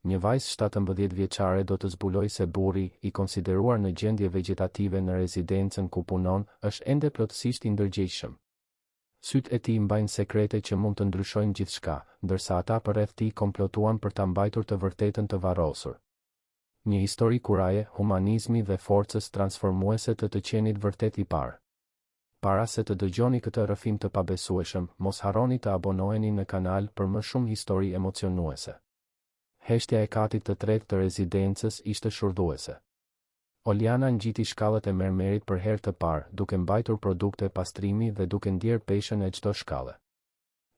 Një vajzë 17 vjeçare do të zbulojë se burri, i konsideruar në gjendje vegjetative në rezidencën ku punon, është ende plotësisht i ndërgjegjshëm. Sytë e tij mbajnë sekrete që mund të ndryshojnë gjithçka, ndërsa ata përreth tij komplotuan për ta mbajtur të vërtetën të varrosur. Një histori kuraje, humanizmi dhe forcës transformuese të të qenit vërtet i parë. Para se të dëgjoni këtë rrëfim të pabesueshëm, mos harroni të abonoheni në kanal për më shumë histori emocionuese. Heshtja e katit të tretë të rezidencës ishte shurdhuese. Oliana ngjiti shkallët e mermerit për herë të parë, duke mbajtur produkte pastrimi dhe duke ndjerë peshën e çdo shkalle.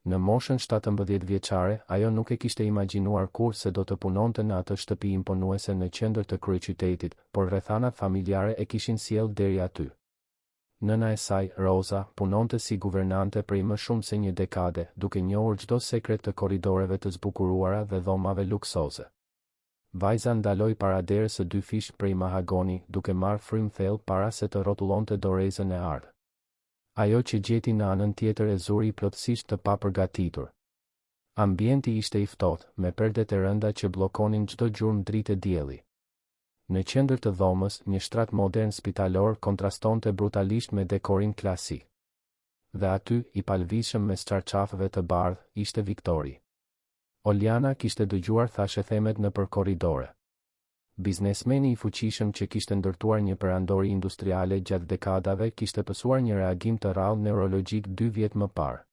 Në moshën 17 vjeçare, ajo nuk e kishte imagjinuar kurrë se do të punonte në atë shtëpi imponuese në qendër të kryeqytetit, por rrethanat familjare e kishin sjellë deri aty. Nëna e saj, Roza, punonte si guvernante prej më shumë se një dekade, duke njohur çdo sekret të korridoreve të zbukuruara dhe dhomave luksoze. Vajza ndaloi para derës së dyfishtë prej mahagoni, duke marrë frymë thellë para se të rrotullonte dorezën e artë. Ajo që gjeti në anën tjetër e zuri plotësisht të papërgatitur. Ambienti ishte i ftohtë, me perdet e rënda që bllokonin çdo gjurmë drite dielli. Në qendër të dhomës, një shtrat modern spitalor kontrastonte brutalisht me dekorin klasik. Dhe aty, i palëvizshëm mes çarçafëve të bardhë, ishte Viktori. Oliana kishte dëgjuar thashethemet nëpër korridore. Biznesmeni i fuqishëm që kishte ndërtuar një perandori industriale gjatë dekadave kishte pësuar një reagim të rrallë neurologjik dy vjet më parë.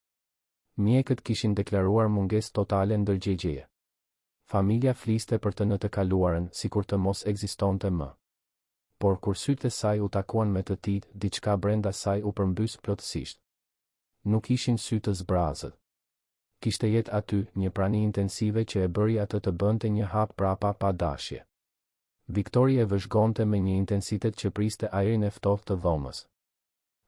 Mjekët kishin deklaruar mungesë totale ndërgjegjeje. Familja fliste për të në të kaluarën, sikur të mos ekzistonte më. Por kur sytë e saj u takuan me të tijtë, diçka brenda saj u përmbys plotësisht. Nuk ishin sy të zbrazët. Kishte jetë aty, një prani intensive që e bëri atë të bënte një hap prapa pa dashje. Viktori e vëzhgonte me një intensitet që priste ajrin e ftohtë të dhomës.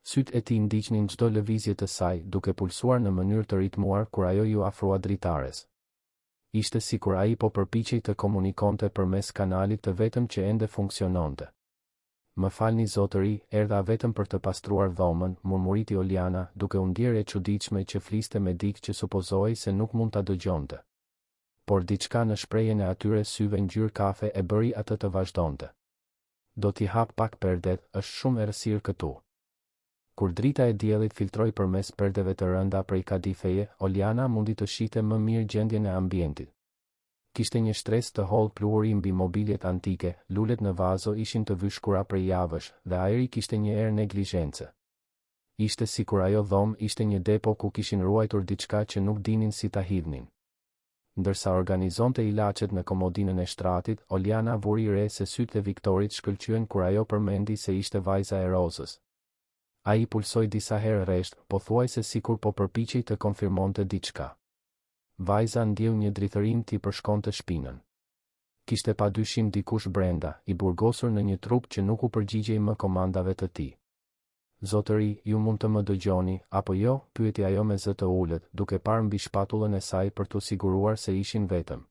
Sytë e tij ndiqnin çdo lëvizje të saj, duke pulsuar në mënyrë të ritmuar kur ajo iu afrua dritares. Ishte sikur ai po përpiqej të komunikonte përmes kanalit të vetëm që ende funksiononte. Më falni zotëri, erdha vetëm për të pastruar dhomën, murmuriti Oliana, duke u ndjerë e çuditshme që fliste me dikë që supozohej se nuk mund ta dëgjonte. Por diçka në shprehjen e atyre syve ngjyrë kafe e bëri atë të vazhdonte. Do t'i hap pak perdet, është shumë errësirë këtu. Kur drita e diellit filtroi përmes perdeve të rënda prej kadifeje, Oliana mundi të shihte më mirë gjendjen e ambientit. Kishte një shtresë të hollë pluhuri mbi mobiljet antike, lulet në vazo ishin të vyshkura prej javësh, dhe ajri kishte një erë neglizhence. Ishte sikur ajo dhomë ishte një depo ku kishin ruajtur diçka që nuk dinin si ta hidhnin. Ndërsa organizonte ilaçet në komodinën e shtratit, Oliana vuri re se sytë e Viktorit shkëlqyen kur ajo përmendi se ishte vajza e Rozës. Ai pulsoi disa herë rresht, pothuajse sikur po përpiqej të konfirmonte diçka. Vajza ndjeu një drithërimë t'i përshkonte shpinën. Kishte padyshim dikush brenda, i burgosur në një trup që nuk u përgjigjej më komandave të tij. Zotëri, ju mund të më dëgjoni, apo jo? pyeti ajo me zë të ulët, duke parë mbi shpatullën e saj për t'u siguruar se ishin vetëm.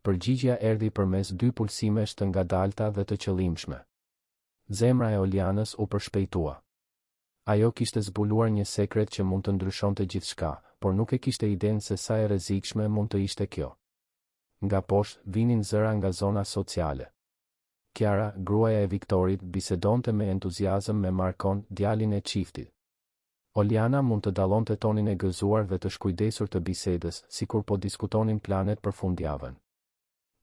Përgjigjja erdhi përmes dy pulsimesh të ngadalta dhe të qëllimshme. Zemra e Olianës u përshpejtua. Ajo kishte zbuluar një sekret që mund të ndryshonte gjithçka, por nuk e kishte idenë se sa e rrezikshme mund të ishte kjo. Nga poshtë, vinin zëra nga zona sociale. Kiara, gruaja e Viktorit, bisedonte me entuziazëm me Markon, djalin e çiftit. Oliana mund të dallonte tonin e gëzuar dhe të shkujdesur të bisedës, sikur po diskutonin planet për fundjavën.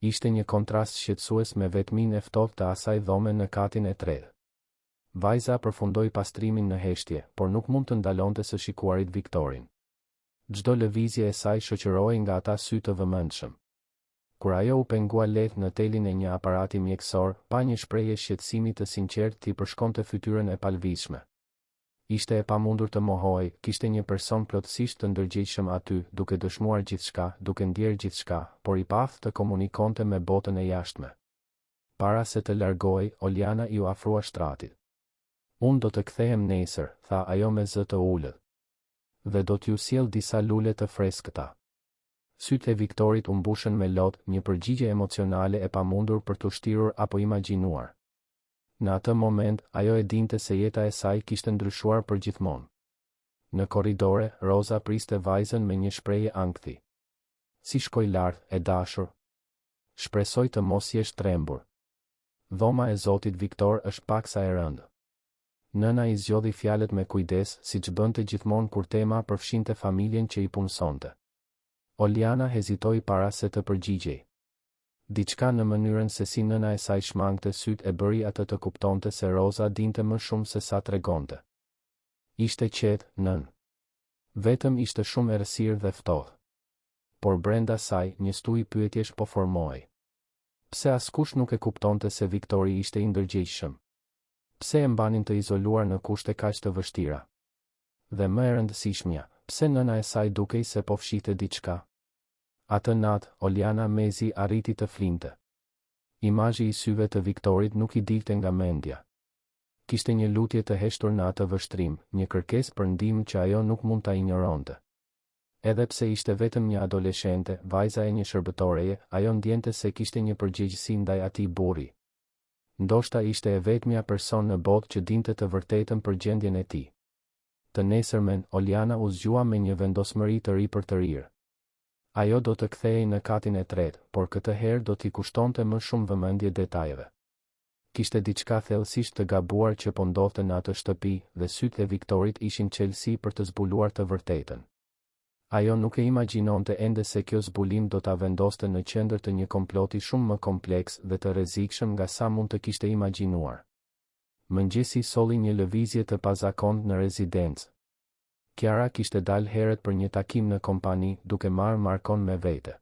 Ishte një kontrast shqetësues me vetminë e ftohtë të asaj dhome në katin e tretë. Vajza përfundoi pastrimin në heshtje, por nuk mund të ndalonte së shikuarit Viktorin. Çdo lëvizje e saj shoqërohej nga ata sy të vëmendshëm. Kur ajo u pengua lehtë në telin e një aparati mjekësor, pa një shprehje shqetësimi të sinqertë t'i përshkonte fytyrën e palëvizshme. Ishte e pamundur të mohohej, kishte një person plotësisht të ndërgjegjshëm aty, duke dëshmuar gjithçka, duke ndjerë gjithçka, por i paaftë të komunikonte me botën e jashtme. Para se të largohej, Oliana iu afrua shtratit. Unë do të kthehem nesër, tha ajo me zë të ulët. Dhe do t'ju sjell disa lule të freskëta. Sytë e Viktorit u mbushën me lot, një përgjigje emocionale e pamundur për t'u shtirur apo imagjinuar. Në atë moment, ajo e dinte se jeta e saj kishte ndryshuar përgjithmonë. Në korridore, Roza priste vajzën me një shprehje ankthi. Si shkoi lart, e dashur? Shpresoj të mos jesh trembur. Dhoma e zotit Viktor është paksa e rëndë. Nëna i zgjodhi fjalët me kujdes, siç bënte gjithmonë kur tema përfshinte familjen që i punësonte. Oliana hezitoi para se të përgjigjej. Diçka në mënyrën se si nëna e saj shmangte sytë e bëri atë të kuptonte se Roza dinte më shumë se sa tregonte. Ishte qetë, nënë. Vetëm ishte shumë errësirë dhe ftohtë. Por brenda saj, një stuhi pyetjesh po formohej. Pse askush nuk e kuptonte se Viktori ishte i ndërgjegjshëm? Pse e mbanin të izoluar në kushte kaq të vështira? Dhe më e rëndësishmja, pse nëna e saj dukej se po fshihte diçka? Atë natë, Oliana mezi arriti të flinte. Imazhi i syve të Viktorit nuk i dilte nga mendja. Kishte një lutje të heshtur në atë vështrim, një kërkesë për ndihmë që ajo nuk mund ta injoronte. Edhe pse ishte vetëm një adoleshente, vajza e një shërbëtoreje, ajo ndjente se kishte një përgjegjësi ndaj atij burri. Ndoshta ishte e vetmja person në botë që dinte të vërtetën për gjendjen e tij. Të nesërmen, Oliana u zgjua me një vendosmëri të ripërtërirë. Ajo do të kthehej në katin e tretë, por këtë herë do t'i kushtonte më shumë vëmendje detajeve. Kishte diçka thellësisht të gabuar që po ndodhte në atë shtëpi, dhe sytë e Viktorit ishin çelësi për të zbuluar të vërtetën. Ajo nuk e imagjinonte ende se kjo zbulim do ta vendoste në qendër të një komploti shumë më kompleks dhe të rrezikshëm nga sa mund të kishte imagjinuar. Mëngjesi solli një lëvizje të pazakontë në rezidencë. Kiara kishte dalë herët për një takim në kompani, duke marrë Markon me vete.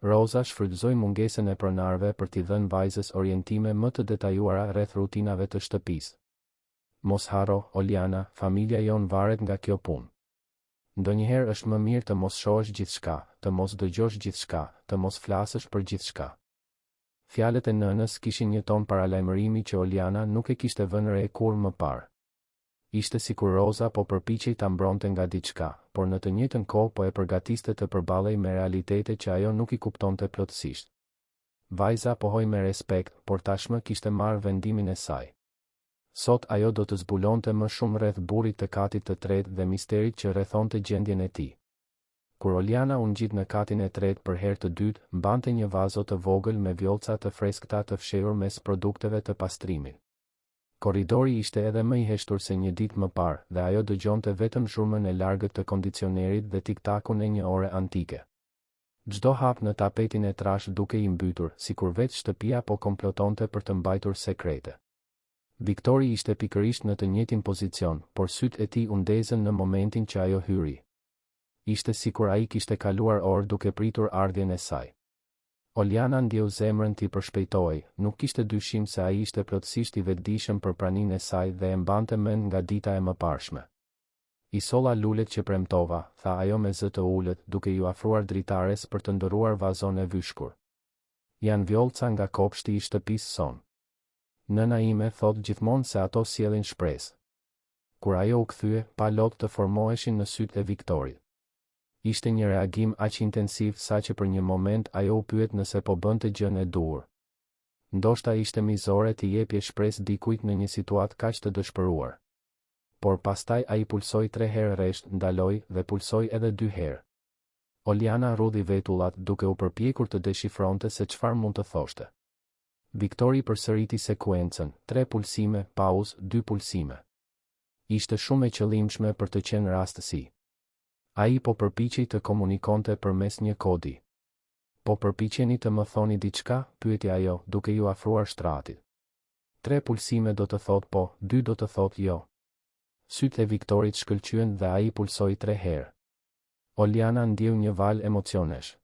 Roza shfrytëzoi mungesën e pronarëve për t'i dhënë vajzës orientime më të detajuara rreth rutinave të shtëpisë. Mos harro, Oliana, familja jonë varet nga kjo punë. Ndonjëherë është më mirë të mos shohësh gjithçka, të mos dëgjosh gjithçka, të mos flasësh për gjithçka. Fjalët e nënës kishin një ton paralajmërimi që Oliana nuk e kishte vënë re kurrë më parë. Ishte sikur Roza po përpiqej ta mbronte nga diçka, por në të njëjtën kohë po e përgatiste të përballej me realitete që ajo nuk i kuptonte plotësisht. Vajza pohoi me respekt, por tashmë kishte marrë vendimin e saj. Sot ajo do të zbulonte më shumë rreth burrit të katit të tretë dhe misterit që rrethonte gjendjen e tij. Kur Oliana u ngjit në katin e tretë për herë të dytë, mbante një vazo të vogël me vjollca të freskëta të fshehur mes produkteve të pastrimit. Korridori ishte edhe më i heshtur se një ditë më parë dhe ajo dëgjonte vetëm zhurmën e largët të kondicionerit dhe tik-takun e një ore antike. Çdo hap në tapetin e trashë dukej i mbytur, sikur vetë shtëpia po komplotonte për të mbajtur sekrete. Viktori ishte pikërisht në të njëjtin pozicion, por sytë e tij u ndezën në momentin që ajo hyri. Ishte sikur ai kishte kaluar orë duke pritur ardhjen e saj. Oliana ndjeu zemrën t'i përshpejtohej, nuk kishte dyshim se ai ishte plotësisht i vetëdijshëm për praninë e saj dhe e mbante mend nga dita e mëparshme. I solla lulet që premtova, tha ajo me zë të ulët, duke iu afruar dritares për të ndërruar vazon e vyshkur. Janë vjollca nga kopshti i shtëpisë sonë. Nëna ime thotë gjithmonë se ato sjellin shpresë. Kur ajo u kthye, pa lot të formoheshin në sytë e Viktorit. Ishte një reagim aq intensiv saqë për një moment ajo u pyet nëse po bënte gjënë e duhur. Ndoshta ishte mizore t'i jepje shpresë dikujt në një situatë kaq të dëshpëruar. Por pastaj ai pulsoi tre herë rresht, ndaloi, dhe pulsoi edhe dy herë. Oliana rrudhi vetullat duke u përpjekur të deshifronte se çfarë mund të thoshte. Viktori përsëriti sekuencën, tre pulsime, pauzë, dy pulsime. Ishte shumë e qëllimshme për të qenë rastësi. Ai po përpiqej të komunikonte përmes një kodi. Po përpiqeni të më thoni diçka? pyeti ajo, duke iu afruar shtratit. Tre pulsime do të thotë po, dy do të thotë jo. Sytë e Viktorit shkëlqyen dhe ai pulsoi tre herë. Oliana ndjeu një valë emocionesh.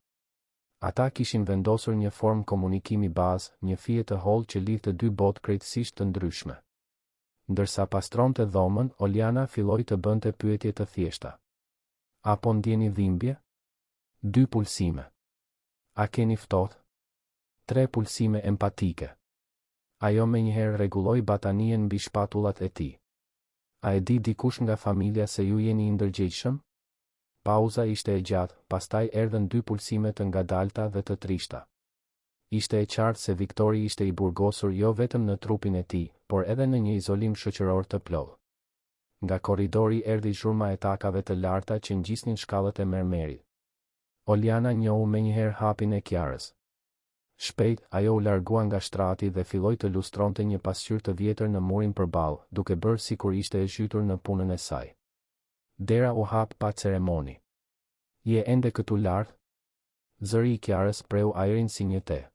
Ata kishin vendosur një formë komunikimi bazë, një fije të hollë që lidhte dy botë krejtësisht të ndryshme. Ndërsa pastronte dhomën, Oliana filloi të bënte pyetje të thjeshta. A po ndjeni dhimbje? Dy pulsime. A keni ftohtë? Tre pulsime empatike. Ajo menjëherë rregulloi batanijen mbi shpatullat e tij. A e di dikush nga familja se ju jeni i ndërgjegjshëm? Pauza ishte e gjatë, pastaj erdhën dy pulsime të ngadalta dhe të trishta. Ishte e qartë se Viktori ishte i burgosur jo vetëm në trupin e tij, por edhe në një izolim shoqëror të plotë. Nga korridori erdhi zhurma e takave të larta që ngjisnin shkallët e mermerit. Oliana njohu menjëherë hapin e Kiarës. Shpejt, ajo u largua nga shtrati dhe filloi të lustronte një pasqyrë të vjetër në murin përballë, duke bërë sikur ishte e zhytur në punën e saj. Dera u hap pa ceremoni. Je ende këtu lart? Zëri i Kiarës preu ajrin si një teh.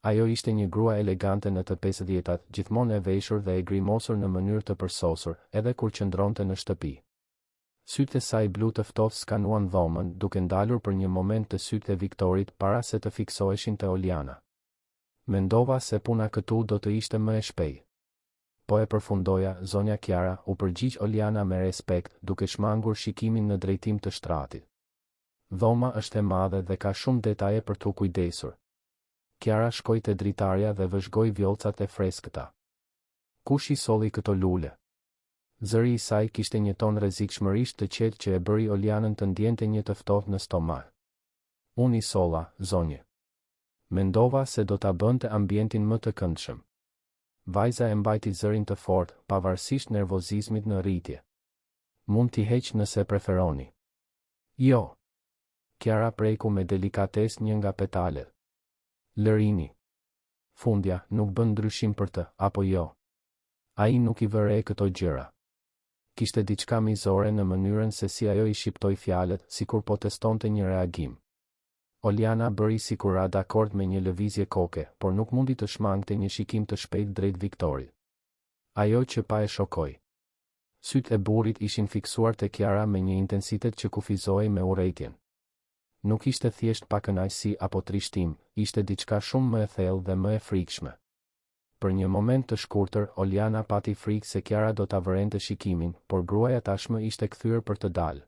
Ajo ishte një grua elegante në të pesëdhjetat, gjithmonë e veshur dhe e grimosur në mënyrë të përsosur, edhe kur qëndronte në shtëpi. Sytë e saj blu të ftohtë skanuan dhomën, duke ndalur për një moment te sytë e Viktorit para se të fiksoheshin te Oliana. Mendova se puna këtu do të ishte më e shpejtë. Po e përfundoja, zonja Kiara, u përgjigj Oliana me respekt, duke shmangur shikimin në drejtim të shtratit. Dhoma është e madhe dhe ka shumë detaje për t'u kujdesur. Kiara shkoi te dritarja dhe vëzhgoi vjollcat e freskëta. Kush i solli këto lule? Zëri i saj kishte një ton rrezikshmërisht të qetë që e bëri Olianën të ndjente një të ftohtë në stomak. Unë i solla, zonjë. Mendova se do ta bënte ambientin më të këndshëm. Vajza e mbajti zërin të fortë, pavarësisht nervozizmit në rritje. Mund t'i heq nëse preferoni. Jo. Kiara preku me delikatesë një nga petalet. Lërini. Fundja, nuk bën ndryshim për të, apo jo? Ai nuk i vë re këto gjëra. Kishte diçka mizore në mënyrën se si ajo i shqiptoi fjalët, sikur po testonte një reagim. Oliana bëri sikur ra dakord me një lëvizje koke, por nuk mundi të shmangte një shikim të shpejtë drejt Viktorit. Ajo që pa e shokoi. Sytë e burrit ishin fiksuar te Kiara me një intensitet që kufizohej me urrejtjen. Nuk ishte thjesht pakënaqësi apo trishtim, ishte diçka shumë më e thellë dhe më e frikshme. Për një moment të shkurtër, Oliana pati frikë se Kiara do ta vërente shikimin, por gruaja tashmë ishte kthyer për të dalë.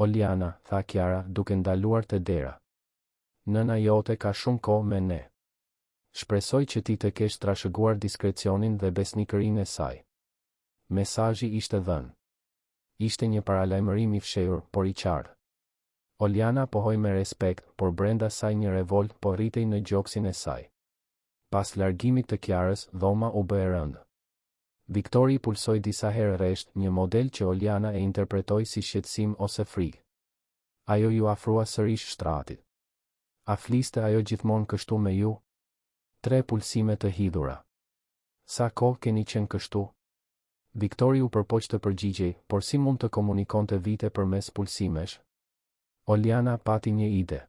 Oliana, tha Kiara, duke ndaluar te dera. Nëna jote ka shumë kohë me ne. Shpresoj që ti të kesh trashëguar diskrecionin dhe besnikërinë e saj. Mesazhi ishte dhënë. Ishte një paralajmërim i fshehur, por i qartë. Oliana pohoi me respekt, por brenda saj një revoltë po rritej në gjoksin e saj. Pas largimit të Kiarës, dhoma u bë e rëndë. Viktori pulsoi disa herë rresht, një model që Oliana e interpretoi si shqetësim ose frikë. Ajo iu afrua sërish shtratit. A fliste ajo gjithmonë kështu me ju? Tre pulsime të hidhura. Sa kohë keni qenë kështu? Viktori u përpoq të përgjigjej, por si mund të komunikonte vite përmes pulsimesh? Oliana pati një ide.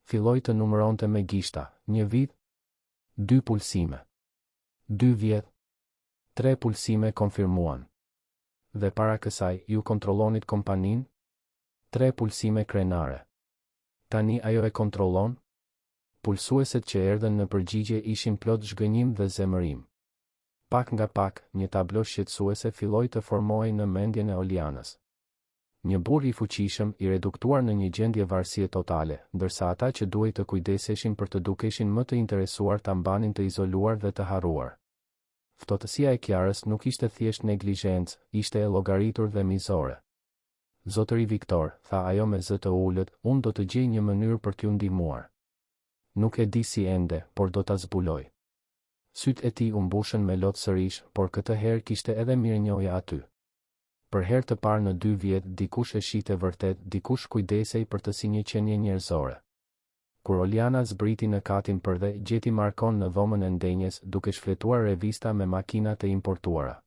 Filloi të numëronte me gishta, një vit? Dy pulsime. Dy vjet? Tre pulsime konfirmuan. Dhe para kësaj, ju kontrollonit kompaninë? Tre pulsime krenare. Tani ajo e kontrollon? Pulsueset që erdhën në përgjigje ishin plot zhgënjim dhe zemërim. Pak nga pak, një tablo shqetësuese filloi të formohej në mendjen e Olianës. Një burrë i fuqishëm, i reduktuar në një gjendje varësie totale, ndërsa ata që duhej të kujdeseshin për të dukeshin më të interesuar ta mbanin të izoluar dhe të harruar. Ftohtësia e Kiarës nuk ishte thjesht neglizhencë, ishte e llogaritur dhe mizore. Zotëri Viktor, tha ajo me zë të ulët, unë do të gjej një mënyrë për t'ju ndihmuar. Nuk e di si ende, por do ta zbuloj. Sytë e tij u mbushën me lot sërish, por këtë herë kishte edhe mirënjohje aty. Për herë të parë në dy vjet, dikush e shihte vërtet, dikush kujdesej për të si një qenie njerëzore. Kur Oliana zbriti në katin përdhe, gjeti Markon në dhomën e ndenjes, duke shfletuar revista me makina të importuara.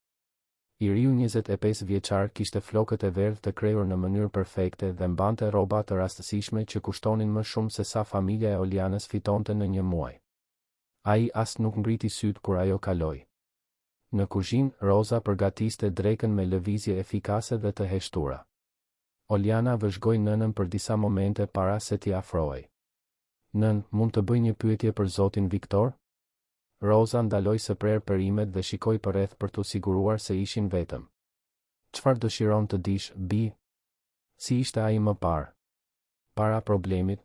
I riu 25 vjeçar kishte flokët e verdhë të krehur në mënyrë perfekte dhe mbante rroba të rastësishme që kushtonin më shumë se sa familja e Olianës fitonte në një muaj. Ai as nuk ngriti sytë kur ajo kaloi. Në kuzhinë, Roza përgatiste drekën me lëvizje efikase dhe të heshtura. Oliana vëzhgoi nënën për disa momente para se t'i afrohej. Nënë, mund të bëj një pyetje për zotin Viktor? Roza ndaloi së prerë perimet dhe shikoi përreth për t'u siguruar se ishin vetëm. Çfarë dëshiron të dish, bijë? Si ishte ai më parë? Para problemit?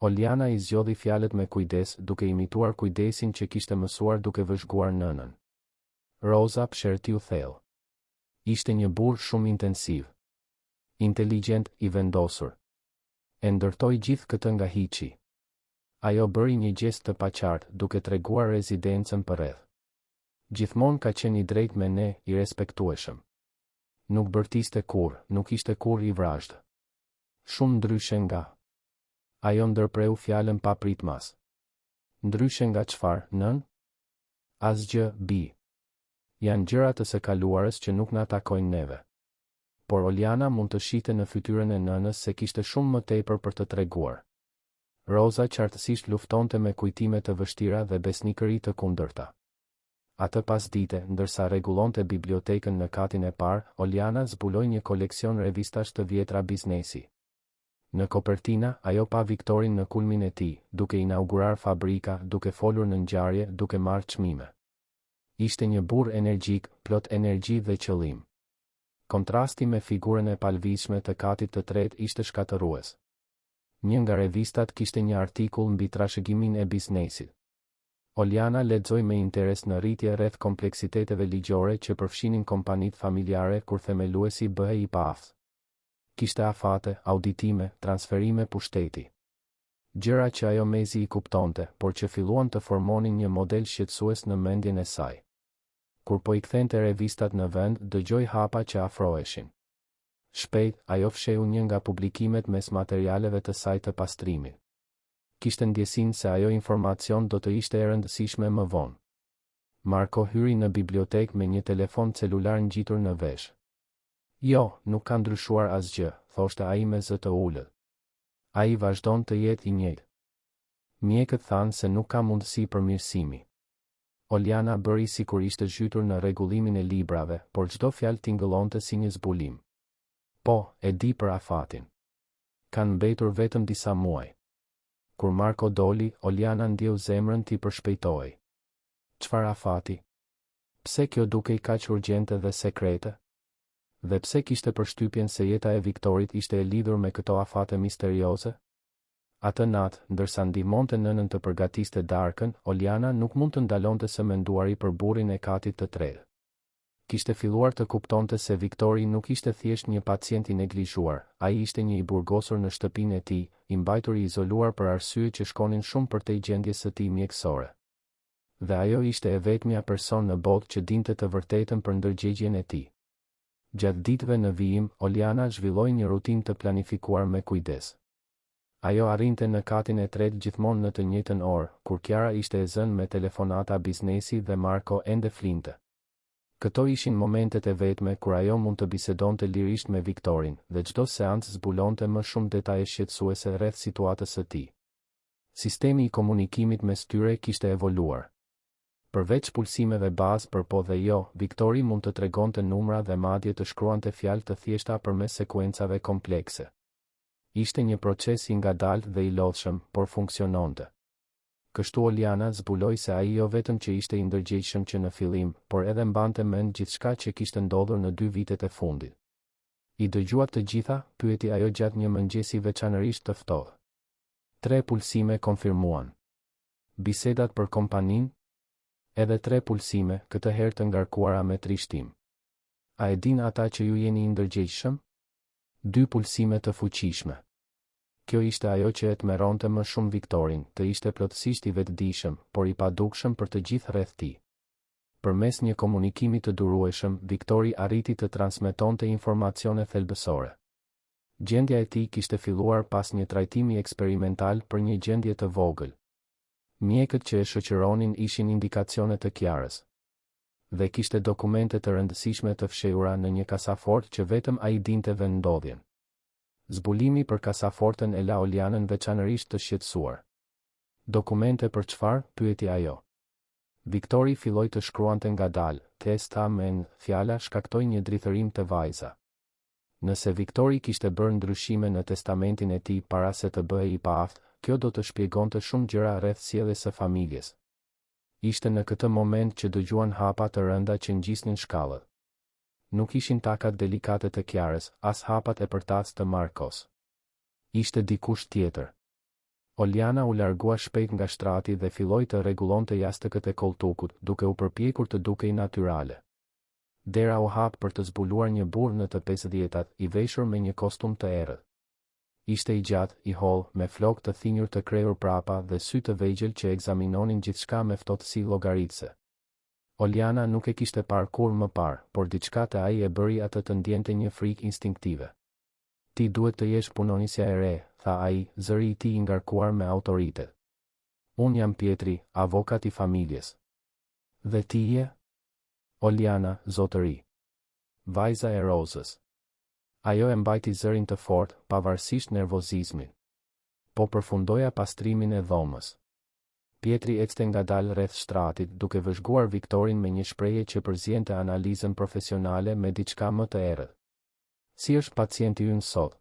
Oliana i zgjodhi fjalët me kujdes, duke imituar kujdesin që kishte mësuar duke vëzhguar nënën. Roza psherëtiu thellë. Ishte një burrë shumë intensiv. Inteligjent, i vendosur. E ndërtoi gjithë këtë nga hiçi. Ajo bëri një gjest të paqartë, duke treguar rezidencën përreth. Gjithmonë ka qenë i drejtë me ne, i respektueshëm. Nuk bërtiste kurrë, nuk ishte kurrë i vrazhdë. Shumë ndryshe nga. Ajo ndërpreu fjalën papritmas. Ndryshe nga çfarë, nënë? Asgjë, bijë. Janë gjëra të së kaluarës që nuk na takojnë neve. Por Oliana mund të shihte në fytyrën e nënës se kishte shumë më tepër për të treguar. Roza qartësisht luftonte me kujtime të vështira dhe besnikëri të kundërta. Atë pasdite, ndërsa rregullonte bibliotekën në katin e parë, Oliana zbuloi një koleksion revistash të vjetra biznesi. Në kopertina, ajo pa Viktorin në kulmin e tij, duke inaugurar fabrika, duke folur në ngjarje, duke marrë çmime. Ishte një burrë energjik, plot energji dhe qëllim. Kontrasti me figurën e palëvizshme të katit të tretë ishte shkatërrues. Një nga revistat kishte një artikull mbi trashëgiminë e biznesit. Oliana lexoi me interes në rritje rreth kompleksiteteve ligjore që përfshinin kompanitë familjare kur themeluesi bëhej i paaftë. Kishte afate, auditime, transferime pushteti. Gjëra që ajo mezi i kuptonte, por që filluan të formonin një model shqetësues në mendjen e saj. Kur po i kthente revistat në vend, dëgjoi hapa që afroheshin. Shpejt, ajo fshehu një nga publikimet mes materialeve të saj të pastrimit. Kishte ndjesinë se ajo informacion do të ishte e rëndësishme më vonë. Marko hyri në bibliotekë me një telefon celular ngjitur në vesh. Jo, nuk ka ndryshuar asgjë, thoshte ai me zë të ulët. Ai vazhdon të jetë i njëjtë. Mjekët thanë se nuk ka mundësi përmirësimi. Oliana bëri sikur ishte zhytur në rregullimin e librave, por çdo fjalë tingëllonte si një zbulim. Po, e di për afatin. Kanë mbetur vetëm disa muaj. Kur Marko doli, Oliana ndjeu zemrën t'i përshpejtohej. Çfarë afati? Pse kjo dukej kaq urgjente dhe sekrete? Dhe pse kishte përshtypjen se jeta e Viktorit ishte e lidhur me këto afate misterioze? Atë natë, ndërsa ndihmonte nënën të përgatiste darkën, Oliana nuk mund të ndalonte së menduari për burrin e katit të tretë. Kishte filluar të kuptonte se Viktori nuk ishte thjesht një pacient i neglizhuar, ai ishte një i burgosur në shtëpinë e tij, i mbajtur i izoluar për arsye që shkonin shumë përtej gjendjes së tij mjekësore. Dhe ajo ishte e vetmja person në botë që dinte të vërtetën për ndërgjegjien e tij. Gjatë ditëve në vijim, Oliana zhvilloi një rutinë të planifikuar me kujdes. Ajo arrinte në katin e tretë gjithmonë në të njëjtën orë, kur Kiara ishte e zënë me telefonata biznesi dhe Marko ende flinte. Këto ishin momentet e vetme kur ajo mund të bisedonte lirisht me Viktorin, dhe çdo seancë zbulonte më shumë detaje shqetësuese rreth situatës së tij. Sistemi i komunikimit mes tyre kishte evoluar. Përveç pulsimeve bazë për po dhe jo, Viktori mund të tregonte numra dhe madje të shkruante fjalë të thjeshta përmes sekuencave komplekse. Ishte një proces i ngadaltë dhe i lodhshëm, por funksiononte. Kështu Oliana zbuloi se ai jo vetëm që ishte i ndërgjegjshëm që në fillim, por edhe mbante mend gjithçka që kishte ndodhur në dy vitet e fundit. I dëgjuat të gjitha? pyeti ajo gjatë një mëngjesi veçanërisht të ftohtë. Tre pulsime konfirmuan. Bisedat për kompaninë? Edhe tre pulsime, këtë herë të ngarkuara me trishtim. A e dinë ata që ju jeni i ndërgjegjshëm? Dy pulsime të fuqishme. Kjo ishte ajo që e tmerronte më shumë Viktorin, të ishte plotësisht i vetëdijshëm, por i padukshëm për të gjithë rreth tij. Përmes një komunikimi të durueshëm, Viktori arriti të transmetonte informacione thelbësore. Gjendja e tij kishte filluar pas një trajtimi eksperimental për një gjendje të vogël. Mjekët që e shoqëronin ishin indikacione të Kiarës. Dhe kishte dokumente të rëndësishme të fshehura në një kasafortë që vetëm ai dinte vendndodhjen. Zbulimi për kasafortën e la Olianën veçanërisht të shqetësuar. Dokumente për çfarë? pyeti ajo. Viktori filloi të shkruante ngadalë, Testament, fjala shkaktoi një drithërimë te vajza. Nëse Viktori kishte bërë ndryshime në testamentin e tij para se të bëhej i paaftë, kjo do të shpjegonte shumë gjëra rreth sjelljes së familjes. Ishte në këtë moment që dëgjuan hapa të rënda që ngjisnin shkallët. Nuk ishin takat delikate të Kiarës, as hapat e përtacë të Markos. Ishte dikush tjetër. Oliana u largua shpejt nga shtrati dhe filloi të rregullonte jastëkët e kolltukut, duke u përpjekur të dukej natyrale. Dera u hap për të zbuluar një burrë në të pesëdhjetat, i veshur me një kostum të errët. Ishte i gjatë, i hollë, me flokë të thinjur të krehur prapa dhe sy të vegjël që ekzaminonin gjithçka me ftohtësi llogaritëse. Oliana nuk e kishte parë kurrë më parë, por diçka te ai e bëri atë të ndjente një frikë instinktive. Ti duhet të jesh punonjësja e re, tha ai, zëri i tij i ngarkuar me autoritet. Unë jam Pjetri, avokat i familjes. Dhe ti je? Oliana, zotëri. Vajza e Rozës. Ajo e mbajti zërin të fortë, pavarësisht nervozizmit. Po përfundoja pastrimin e dhomës. Pjetri ecte ngadalë rreth shtratit, duke vëzhguar Viktorin me një shprehje që përziente analizën profesionale me diçka më të errët. Si është pacienti ynë sot?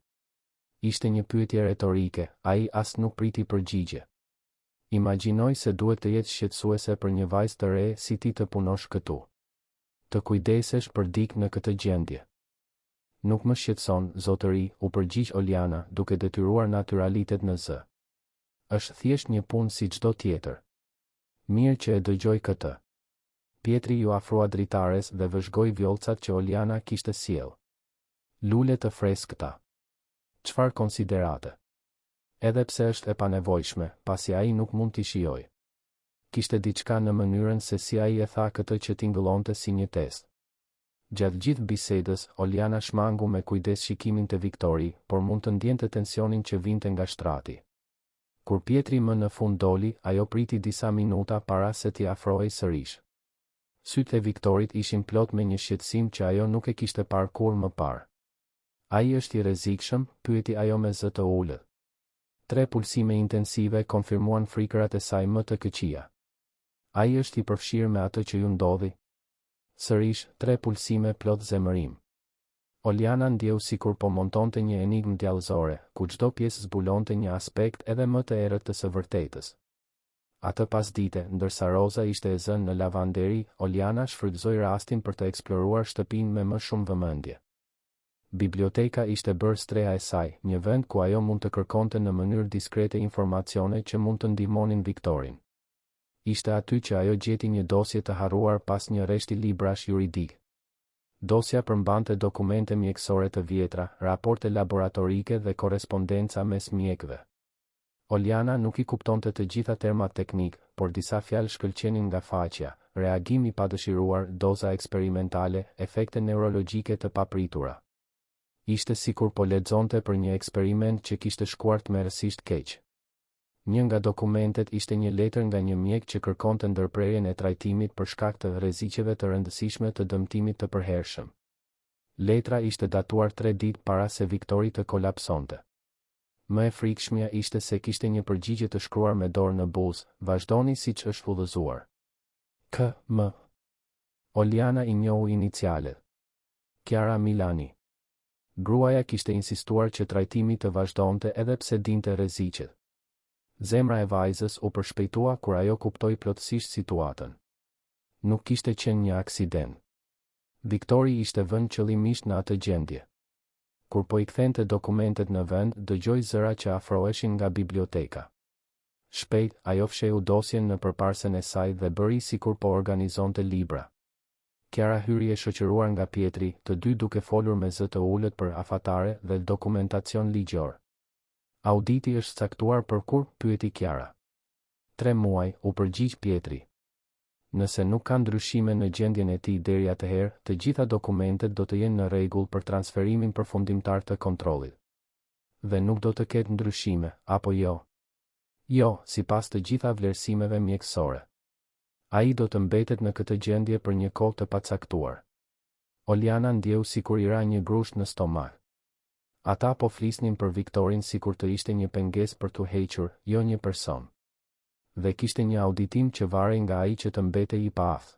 Ishte një pyetje retorike, ai as nuk priti përgjigje. Imagjinoj se duhet të jetë shqetësuese për një vajzë të re si ti të punosh këtu. Të kujdesesh për dikë në këtë gjendje. Nuk më shqetëson, zotëri, u përgjigj Oliana, duke detyruar natyralitet në zë. Është thjesht një punë si çdo tjetër. Mirë që e dëgjoj këtë. Pjetri iu afrua dritares dhe vëzhgoi vjollcat që Oliana kishte sjellë. Lule të freskëta. Çfarë konsiderate. Edhe pse është e panevojshme, pasi ai nuk mund t'i shijojë. Kishte diçka në mënyrën se si ai e tha këtë që tingëllonte si një test. Gjatë gjithë bisedës, Oliana shmangu me kujdes shikimin te Viktori, por mund të ndjente tensionin që vinte nga shtrati. Kur Pjetri më në fund doli, ajo priti disa minuta para se t'i afrohej sërish. Sytë e Viktorit ishin plot me një shqetësim që ajo nuk e kishte parë kurrë më parë. Ai është i rrezikshëm? pyeti ajo me zë të ulët. Tre pulsime intensive konfirmuan frikërat e saj më të këqija. Ai është i përfshirë me atë që ju ndodhi? Sërish, tre pulsime plot zemërim. Oliana ndjeu sikur po montonte një enigmë djallëzore, ku çdo pjesë zbulonte një aspekt edhe më të errët të së vërtetës. Atë pasdite, ndërsa Roza ishte e zënë në lavanderi, Oliana shfrytëzoi rastin për të eksploruar shtëpinë me më shumë vëmendje. Biblioteka ishte bërë streha e saj, një vend ku ajo mund të kërkonte në mënyrë diskrete informacione që mund të ndihmonin Viktorin. Ishte aty që ajo gjeti një dosje të harruar pas një rreshti librash juridikë. Dosja përmbante dokumente mjekësore të vjetra, raporte laboratorike dhe korrespondenca mes mjekëve. Oliana nuk i kuptonte të gjitha termat teknikë, por disa fjalë shkëlqenin nga faqja, reagim i padëshiruar, doza eksperimentale, efekte neurologjike të papritura. Ishte sikur po lexonte për një eksperiment që kishte shkuar tmerrësisht keq. Një nga dokumentet ishte një letër nga një mjek që kërkonte ndërprerjen e trajtimit për shkak të rreziqeve të rëndësishme të dëmtimit të përhershëm. Letra ishte datuar tre ditë para se Viktori të kolapsonte. Më e frikshmja ishte se kishte një përgjigje të shkruar me dorë në buzë, Vazhdoni siç është udhëzuar. K. M. Oliana i njohu inicialet. Chiara Milani. Gruaja kishte insistuar që trajtimi të vazhdonte edhe pse dinte rreziqet. Zemra e vajzës u përshpejtua kur ajo kuptoi plotësisht situatën. Nuk kishte qenë një aksident. Viktori ishte vënë qëllimisht në atë gjendje. Kur po i kthente dokumentet në vend, dëgjoi zëra që afroheshin nga biblioteka. Shpejt, ajo fshehu dosjen në përparësen e saj dhe bëri sikur po organizonte libra. Kiara hyri e shoqëruar nga Pjetri, të dy duke folur me zë të ulët për afatare dhe dokumentacion ligjor. Auditi është caktuar për kur? pyeti Kiara. Tre muaj, u përgjigj Pjetri. Nëse nuk ka ndryshime në gjendjen e tij deri atëherë, të gjitha dokumentet do të jenë në rregull për transferimin përfundimtar të kontrollit. Dhe nuk do të ketë ndryshime, apo jo? Jo, sipas të gjitha vlerësimeve mjekësore. Ai do të mbetet në këtë gjendje për një kohë të pacaktuar. Oliana ndjeu sikur i ra një grusht në stomak. Ata po flisnin për Viktorin sikur të ishte një pengesë për t'u hequr, jo një person. Dhe kishte një auditim që varej nga ai që të mbetej i paaftë.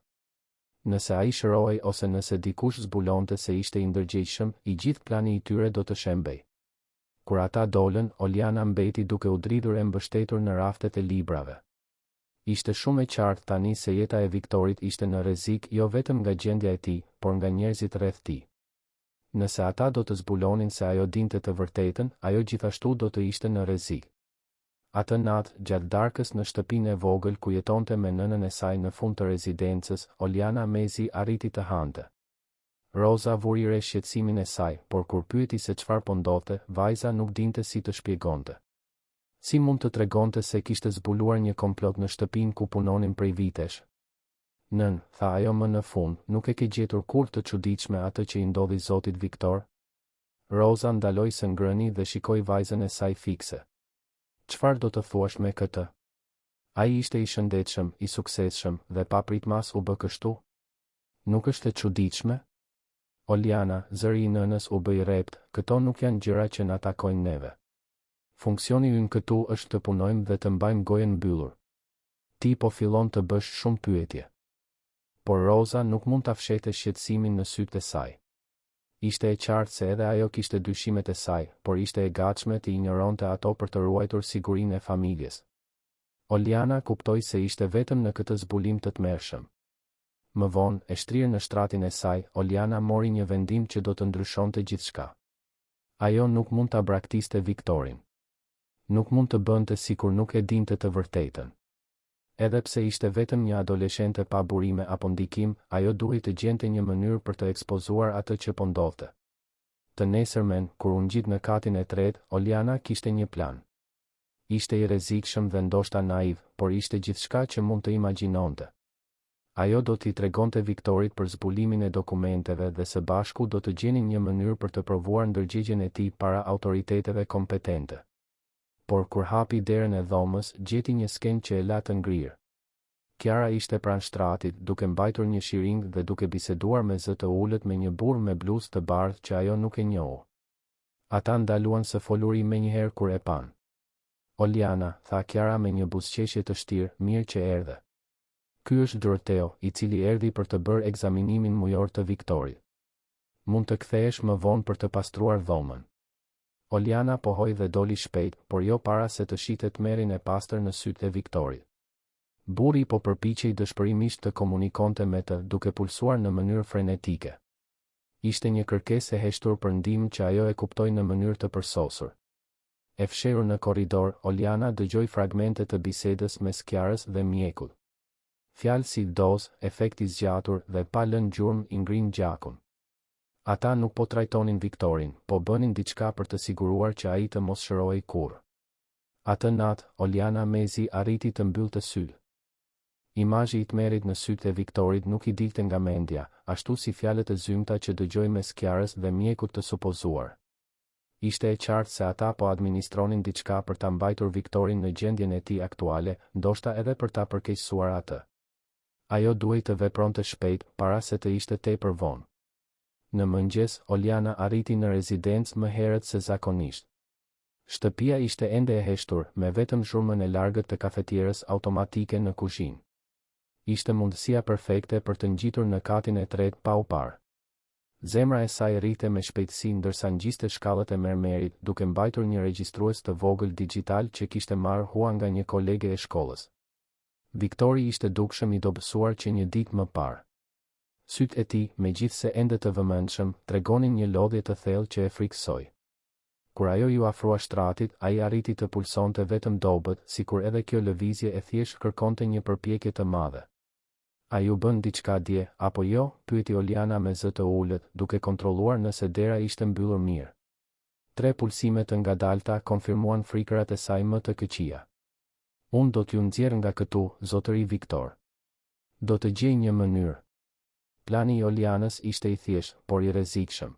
Nëse ai shërohej ose nëse dikush zbulonte se ishte i ndërgjegjshëm, i gjithë plani i tyre do të shembej. Kur ata dolën, Oliana mbeti duke u dridhur e mbështetur në raftet e librave. Ishte shumë e qartë tani se jeta e Viktorit ishte në rrezik jo vetëm nga gjendja e tij, por nga njerëzit rreth tij. Nëse ata do të zbulonin se ajo dinte të vërtetën, ajo gjithashtu do të ishte në rrezik. Atë natë, gjatë darkës në shtëpinë e vogël ku jetonte me nënën e saj në fund të rezidencës, Oliana mezi arriti të hante. Roza vuri re shqetësimin e saj, por kur pyeti se çfarë po ndodhte, vajza nuk dinte si të shpjegonte. Si mund të tregonte se kishte zbuluar një komplot në shtëpinë ku punonin prej vitesh? Nënë, tha ajo më në fund, nuk e ke gjetur kurrë të çuditshme atë që i ndodhi zotit Viktor? Roza ndaloi së ngrëni dhe shikoi vajzën e saj fikse. Çfarë do të thuash me këtë? Ai ishte i shëndetshëm, i suksesshëm, dhe papritmas u bë kështu? Nuk është e çuditshme? Oliana, zëri i nënës u bë i rreptë, këto nuk janë gjëra që na takojnë neve. Funksioni ynë këtu është të punojmë dhe të mbajmë gojën mbyllur. Ti po fillon të bësh shumë pyetje. Por Roza nuk mund ta fshehte shqetësimin në sytë e saj. Ishte e qartë se edhe ajo kishte dyshimet e saj, por ishte e gatshme t'i injoronte ato për të ruajtur sigurinë e familjes. Oliana kuptoi se ishte vetëm në këtë zbulim të tmerrshëm. Më vonë, e shtrirë në shtratin e saj, Oliana mori një vendim që do të ndryshonte gjithçka. Ajo nuk mund ta braktiste Viktorin. Nuk mund të bënte sikur nuk e dinte të vërtetën. Edhe pse ishte vetëm një adoleshente pa burime apo ndikim, ajo duhej të gjente një mënyrë për të ekspozuar atë që po ndodhte. Të nesërmen, kur u ngjit në katin e tretë, Oliana kishte një plan. Ishte i rrezikshëm dhe ndoshta naiv, por ishte gjithçka që mund të imagjinonte. Ajo do t'i tregonte Viktorit për zbulimin e dokumenteve dhe së bashku do të gjenin një mënyrë për të provuar ndërgjegjen e tij para autoriteteve kompetente. Por kur hapi derën e dhomës, gjeti një skenë që e la të ngrirë. Kiara ishte pranë shtratit, duke mbajtur një shiringë dhe duke biseduar me zë të ulët me një burrë me bluzë të bardhë që ajo nuk e njohu. Ata ndaluan së foluri menjëherë kur e panë. Oliana, tha Kiara me një buzëqeshje të shtirë, mirë që erdhe. Ky është Dorteo, i cili erdhi për të bërë ekzaminimin mujor të Viktorit. Mund të kthehesh më vonë për të pastruar dhomën. Oliana pohoi dhe doli shpejt, por jo para se të shihte tmerrin e pastër në sytë e Viktorit. Burri po përpiqej dëshpërimisht të komunikonte me të, duke pulsuar në mënyrë frenetike. Ishte një kërkesë e heshtur për ndihmë që ajo e kuptoi në mënyrë të përsosur. E fshehur në korridor, Oliana dëgjoi fragmente të bisedës mes Kiarës dhe mjekut. Fjalë si dozë, efekt i zgjatur dhe pa lënë gjurmë i ngrinë gjakun. Ata nuk po trajtonin Viktorin, po bënin diçka për të siguruar që ai të mos shërohej kurrë. Atë natë, Oliana mezi arriti të mbyllte sytë. Imazhi i tmerrit në sytë e Viktorit nuk i dilte nga mendja, ashtu si fjalët e zymta që dëgjoi mes Kiarës dhe mjekut të supozuar. Ishte e qartë se ata po administronin diçka për ta mbajtur Viktorin në gjendjen e tij aktuale, ndoshta edhe për ta përkeqësuar atë. Ajo duhej të vepronte shpejt, para se të ishte tepër vonë. Në mëngjes, Oliana arriti në rezidencë më herët se zakonisht. Shtëpia ishte ende e heshtur, me vetëm zhurmën e largët të kafetierës automatike në kuzhinë. Ishte mundësia perfekte për të ngjitur në katin e tretë pa u parë. Zemra e saj rrihte me shpejtësi ndërsa ngjiste shkallët e mermerit, duke mbajtur një regjistrues të vogël dixhital që kishte marrë hua nga një kolege e shkollës. Viktori ishte dukshëm i dobësuar që një ditë më parë. Sytë e tij, megjithëse ende të vëmendshëm, tregonin një lodhje të thellë që e frikësoi. Kur ajo iu afrua shtratit, ai arriti të pulsonte vetëm dobët, sikur edhe kjo lëvizje e thjeshtë kërkonte një përpjekje të madhe. A ju bënë diçka dje, apo jo? pyeti Oliana me zë të ulët, duke kontrolluar nëse dera ishte mbyllur mirë. Tre pulsime të ngadalta konfirmuan frikërat e saj më të këqija. Unë do t'ju nxjerr nga këtu, zotëri Viktor. Do të gjej një mënyrë. Plani i Olianës ishte i thjeshtë, por i rrezikshëm.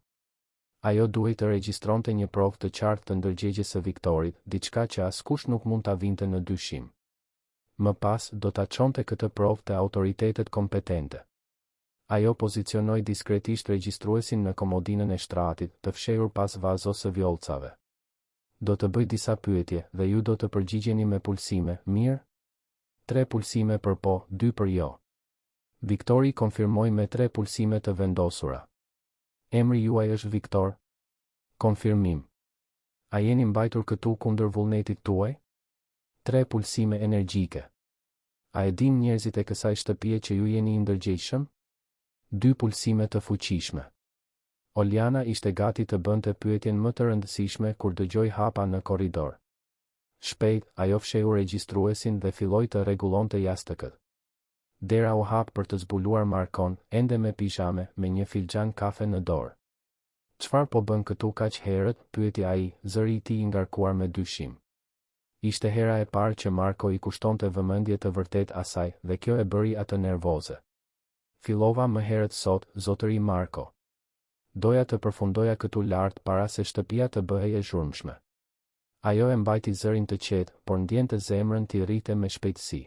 Ajo duhej të regjistronte një provë të qartë të ndërgjegjes së Viktorit, diçka që askush nuk mund ta vinte në dyshim. Më pas, do ta çonte këtë provë te autoritetet kompetente. Ajo pozicionoi diskretisht regjistruesin në komodinën e shtratit, të fshehur pas vazos së vjollcave. Do të bëj disa pyetje, dhe ju do të përgjigjeni me pulsime, mirë? Tre pulsime për po, dy për jo. Viktori konfirmoi me tre pulsime të vendosura. Emri juaj është Viktor? Konfirmim. A jeni mbajtur këtu kundër vullnetit tuaj? Tre pulsime energjike. A e dinë njerëzit e kësaj shtëpie që ju jeni i ndërgjegjshëm? Dy pulsime të fuqishme. Oliana ishte gati të bënte pyetjen më të rëndësishme kur dëgjoi hapa në korridor. Shpejt, ajo fshehu regjistruesin dhe filloi të rregullonte jastëkët. Dera u hap për të zbuluar Markon, ende me pizhame, me një filxhan kafe në dorë. Çfarë po bën këtu kaq herët? pyeti ai, zëri i tij i ngarkuar me dyshim. Ishte hera e parë që Marko i kushtonte vëmendje të vërtetë asaj dhe kjo e bëri atë nervoze. Fillova më herët sot, zotëri Marko. Doja të përfundoja këtu lart para se shtëpia të bëhej e zhurmshme. Ajo e mbajti zërin të qetë, por ndjente zemrën t'i rrihte me shpejtësi.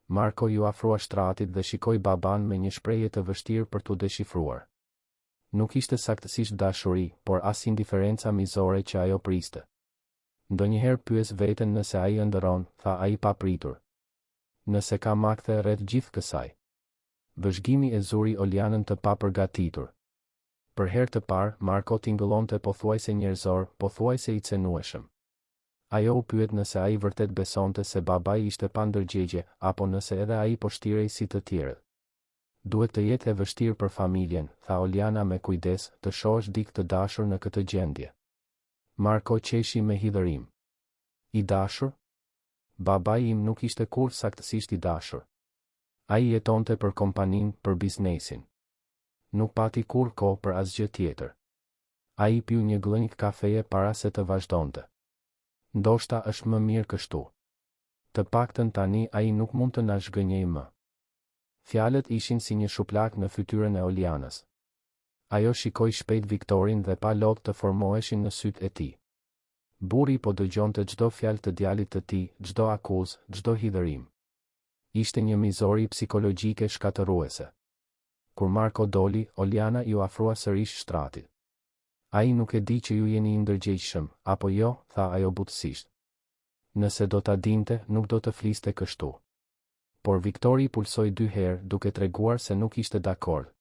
Marko iu afrua shtratit dhe shikoi babanë me një shprehje të vështirë për t'u deshifruar. Nuk ishte saktësisht dashuri, por as indiferenca mizore që ajo priste. Ndonjëherë pyes veten nëse ai ëndërron, tha ai papritur. Nëse ka makthe rreth gjithë kësaj. Vëzhgimi e zuri Olianën të papërgatitur. Për herë të parë, Marko tingëllonte pothuajse njerëzor, pothuajse i cenueshëm. Ajo u pyet nëse ai vërtet besonte se babai ishte pa ndërgjegje, apo nëse edhe ai po shtirej si të tjerët. Duhet të jetë e vështirë për familjen, tha Oliana me kujdes, të shohësh dikë të dashur në këtë gjendje. Marko qeshi me hidhërim. I dashur? Babai im nuk ishte kurrë saktësisht i dashur. Ai jetonte për kompaninë, për biznesin. Nuk pati kurrë kohë për asgjë tjetër. Ai piu një gllënjkë kafeje para se të vazhdonte. Ndoshta është më mirë kështu. Të paktën tani ai nuk mund të na zhgënjejë më. Fjalët ishin si një shuplakë në fytyrën e Olianës. Ajo shikoi shpejt Viktorin dhe pa lot të formoheshin në sytë e tij. Burri po dëgjonte çdo fjalë të djalit të tij, çdo akuzë, çdo hidhërim. Ishte një mizori psikologjike shkatërruese. Kur Marko doli, Oliana iu afrua sërish shtratit. Ai nuk e di që ju jeni i ndërgjegjshëm, apo jo, tha ajo butësisht. Nëse do ta dinte, nuk do të fliste kështu. Por Viktori pulsoi dy herë, duke treguar se nuk ishte dakord.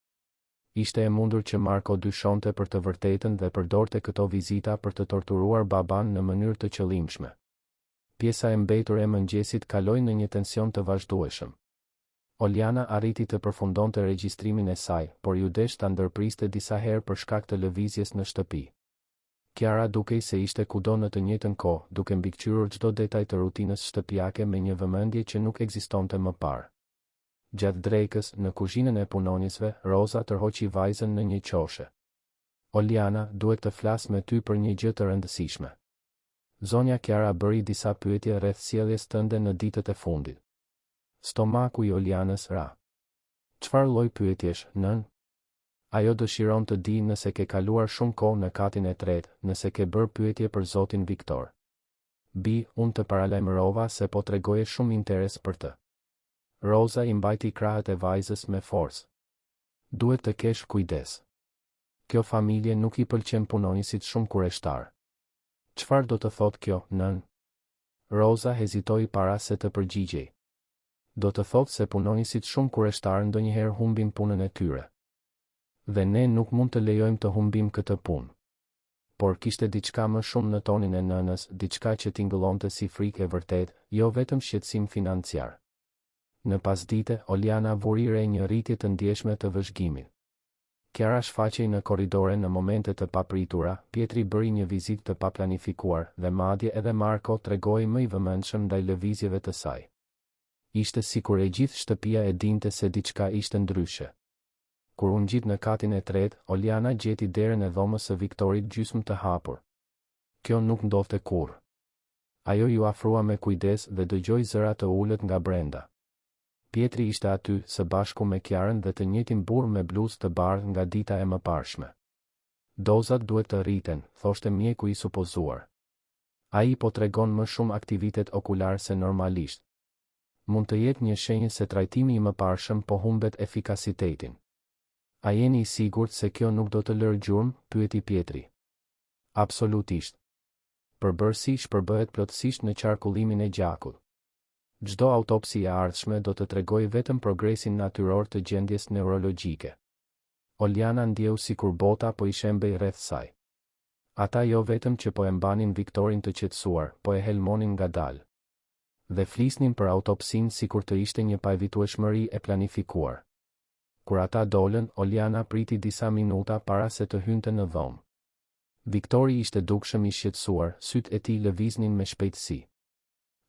Ishte e mundur që Marko dyshonte për të vërtetën dhe përdorte këto vizita për të torturuar babanë në mënyrë të qëllimshme. Pjesa e mbetur e mëngjesit kaloi në një tension të vazhdueshëm. Oliana arriti të përfundonte regjistrimin e saj, por iu desh ta ndërpriste disa herë për shkak të lëvizjes në shtëpi. Kiara dukej se ishte kudo në të njëjtën kohë, duke mbikëqyrur çdo detaj të rutinës shtëpiake me një vëmendje që nuk ekzistonte më parë. Gjatë drekës, në kuzhinën e punonjësve, Roza tërhoqi vajzën në një qoshe. Oliana, duhet të flas me ty për një gjë të rëndësishme. Zonja Kiara bëri disa pyetje rreth sjelljes tënde në ditët e fundit. Stomaku i Olianës ra. Çfarë lloj pyetjesh, nënë? Ajo dëshiron të dijë nëse ke kaluar shumë kohë në katin e tretë, nëse ke bërë pyetje për zotin Viktor. Bijë, unë të paralajmërova se po tregoje shumë interes për të. Roza i mbajti krahët e vajzës me forcë. Duhet të kesh kujdes. Kjo familje nuk i pëlqen punonjësit shumë kureshtarë. Çfarë do të thotë kjo, nënë? Roza hezitoi para se të përgjigjej. Do të thotë se punonjësit shumë kureshtarë ndonjëherë humbin punën e tyre. Dhe ne nuk mund të lejojmë të humbim këtë punë. Por kishte diçka më shumë në tonin e nënës, diçka që tingëllonte si frikë e vërtetë, jo vetëm shqetësim financiar. Në pasdite, Oliana vuri re një rritje të ndjeshme të vëzhgimit. Kiara shfaqej në korridore në momente të papritura, Pjetri bëri një vizitë të paplanifikuar dhe madje edhe Marko tregohej më i vëmendshëm ndaj lëvizjeve të saj. Ishte sikur e gjithë shtëpia e dinte se diçka ishte ndryshe. Kur u ngjit në katin e tretë, Oliana gjeti derën e dhomës së Viktorit gjysmë të hapur. Kjo nuk ndodhte kurrë. Ajo iu afrua me kujdes dhe dëgjoi zëra të ulët nga brenda. Pjetri ishte aty, së bashku me Kiarën dhe të njëjtin burrë me bluzë të bardhë nga dita e mëparshme. Dozat duhet të rriten, thoshte mjeku i supozuar. Ai po tregon më shumë aktivitet okular se normalisht. Mund të jetë një shenjë se trajtimi i mëparshëm po humbet efikasitetin. A jeni i sigurt se kjo nuk do të lërë gjurmë? pyeti Pjetri. Absolutisht. Përbërësi shpërbëhet plotësisht në qarkullimin e gjakut. Çdo autopsi e ardhshme do të tregojë vetëm progresin natyror të gjendjes neurologjike. Oliana ndjeu sikur bota po i shembej rreth saj. Ata jo vetëm që po e mbanin Viktorin të qetësuar, po e helmonin ngadalë. Dhe flisnin për autopsinë sikur të ishte një paevitueshmëri e planifikuar. Kur ata dolën, Oliana priti disa minuta para se të hynte në dhomë. Viktori ishte dukshëm i shqetësuar, sytë e tij lëviznin me shpejtësi.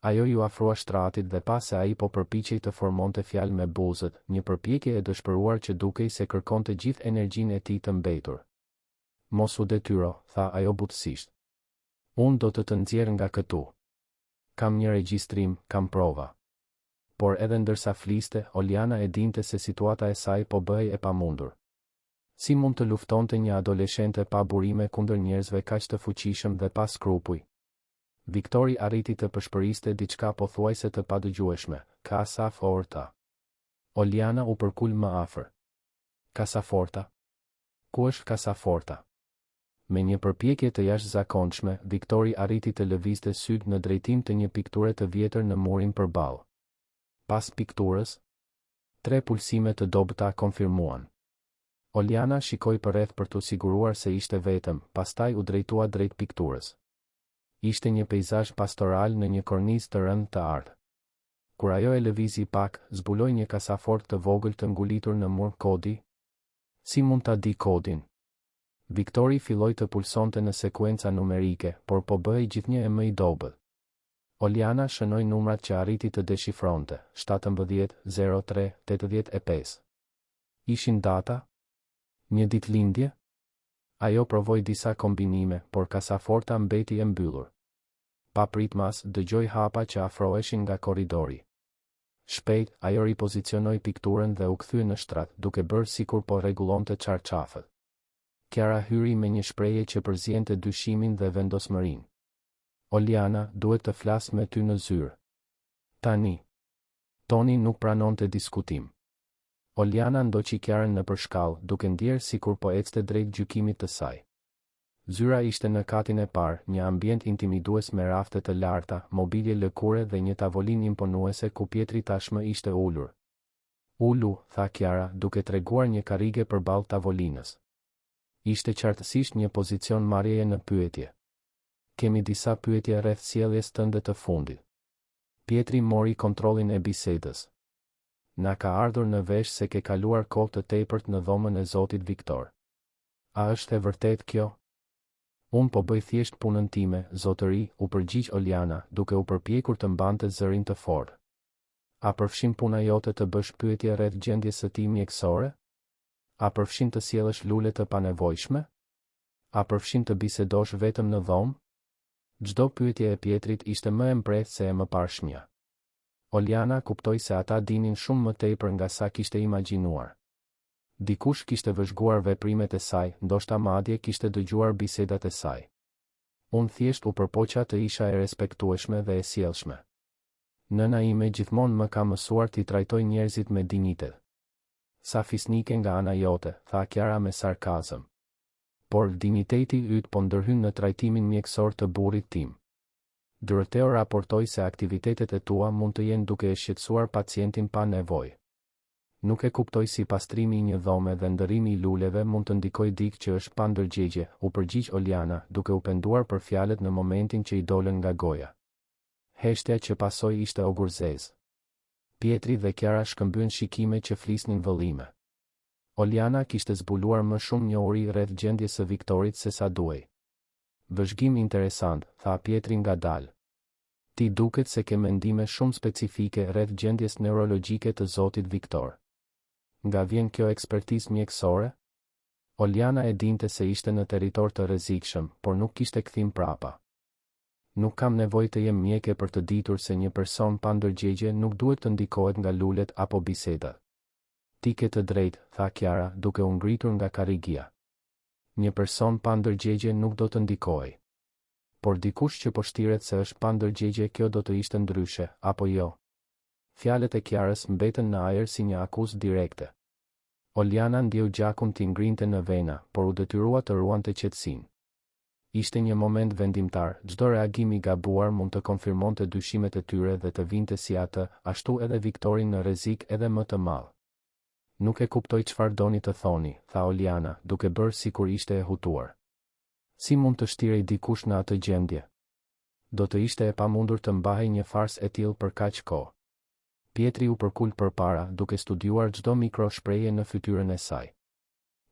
Ajo iu afrua shtratit dhe pa se ai po përpiqej të formonte fjalë me buzët, një përpjekje e dëshpëruar që dukej se kërkonte gjithë energjinë e tij të mbetur. Mos u detyro, tha ajo butësisht. Unë do të të nxjerr nga këtu. Kam një regjistrim, kam prova. Por edhe ndërsa fliste, Oliana e dinte se situata e saj po bëhej e pamundur. Si mund të luftonte një adoleshente pa burime kundër njerëzve kaq të fuqishëm dhe pa skrupuj? Viktori arriti të pëshpëriste diçka pothuajse të padëgjueshme, Ka-sa-for-ta. Oliana u përkul më afër. Kasaforta? Ku është kasaforta? Me një përpjekje të jashtëzakonshme, Viktori arriti të lëvizte sytë në drejtim të një pikture të vjetër në murin përballë. Pas pikturës? Tre pulsime të dobëta konfirmuan. Oliana shikoi përreth për t'u siguruar se ishte vetëm, pastaj u drejtua drejt pikturës. Ishte një peizazh pastoral në një kornizë të rëndë të artë. Kur ajo e lëvizi pak, zbuloi një kasafortë të vogël të ngulitur në mur Kodi? Si mund ta di kodin? Viktori filloi të pulsonte në sekuenca numerike, por po bëhej gjithnjë e më i dobët. Oliana shënoi numrat që arriti të deshifronte, 17, 03, 85. Ishin data? Një ditëlindje? Ajo provoi disa kombinime, por kasaforta mbeti e mbyllur. Papritmas, dëgjoi hapa që afroheshin nga korridori. Shpejt, ajo ripozicionoi pikturën dhe u kthye në shtrat, duke bërë sikur po rregullonte çarçafët. Kiara hyri me një shprehje që përziente dyshimin dhe vendosmërinë. Oliana, duhet të flas me ty në zyrë. Tani. Toni nuk pranonte diskutim. Oliana ndoqi Kiarën nëpër shkallë, duke ndjerë sikur po ecte drejt gjykimit të saj. Zyra ishte në katin e parë, një ambient intimidues me rafte të larta, mobilje lëkure dhe një tavolinë imponuese ku Pjetri tashmë ishte ulur. Ulu, tha Kiara, duke treguar një karrige përballë tavolinës. Ishte qartësisht një pozicion marrjeje në pyetje. Kemi disa pyetje rreth sjelljes tënde të fundit. Pjetri mori kontrollin e bisedës. Na ka ardhur në vesh se ke kaluar kohë të tepërt në dhomën e zotit Viktor. A është e vërtetë kjo? Unë po bëj thjesht punën time, zotëri, u përgjigj Oliana, duke u përpjekur të mbante zërin të fortë. A përfshin puna jote të bësh pyetje rreth gjendjes së tij mjekësore? A përfshin të sjellësh lule të panevojshme? A përfshin të bisedosh vetëm në dhomë? Çdo pyetje e Pjetrit ishte më e mprehtë se e mëparshmja. Oliana kuptoi se ata dinin shumë më tepër nga sa kishte imagjinuar. Dikush kishte vëzhguar veprimet e saj, ndoshta madje kishte dëgjuar bisedat e saj. Unë thjesht u përpoqa të isha e respektueshme dhe e sjellshme. Nëna ime gjithmonë më ka mësuar t'i trajtoj njerëzit me dinjitet. Sa fisnike nga ana jote, tha Kiara me sarkazëm. Por, dinjiteti yt po ndërhyn në trajtimin mjekësor të burrit tim. Doroteo raportoi se aktivitetet e tua mund të jenë duke e shqetësuar pacientin pa nevojë. Nuk e kuptoj si pastrimi i një dhome dhe ndërrimi i luleve mund të ndikojë dikë që është pa ndërgjegje, u përgjigj Oliana, duke u penduar për fjalët në momentin që i dolën nga goja. Heshtja që pasoi ishte ogurzezë. Pjetri dhe Kiara shkëmbyen shikime që flisnin vëllime. Oliana kishte zbuluar më shumë njohuri rreth gjendjes së Viktorit sesa duhej. Vëzhgim interesant, tha Pjetri ngadalë. Ti duket se ke mendime shumë specifike rreth gjendjes neurologjike të zotit Viktor. Nga vjen kjo ekspertizë mjekësore? Oliana e dinte se ishte në territor të rrezikshëm, por nuk kishte kthim prapa. Nuk kam nevojë të jem mjeke për të ditur se një person pa ndërgjegje nuk duhet të ndikohet nga lulet apo bisedat. Ti ke të drejtë, tha Kiara, duke u ngritur nga karrigia. Një person pa ndërgjegje nuk do të ndikohej. Por dikush që po shtiret se është pa ndërgjegje kjo do të ishte ndryshe, apo jo? Fjalët e Kiarës mbetën në ajër si një akuzë direkte. Oliana ndjeu gjakun t'i ngrinte në vena, por u detyrua të ruante qetësinë. Ishte një moment vendimtar, çdo reagim i gabuar mund të konfirmonte dyshimet e tyre dhe të vinte si atë, ashtu edhe Viktorin në rrezik edhe më të madh. Nuk e kuptoj çfarë doni të thoni, tha Oliana, duke bërë sikur ishte e hutuar. Si mund të shtirej dikush në atë gjendje? Do të ishte e pamundur të mbahej një farsë e tillë për kaq kohë. Pjetri u përkul përpara, duke studiuar çdo mikro shprehje në fytyrën e saj.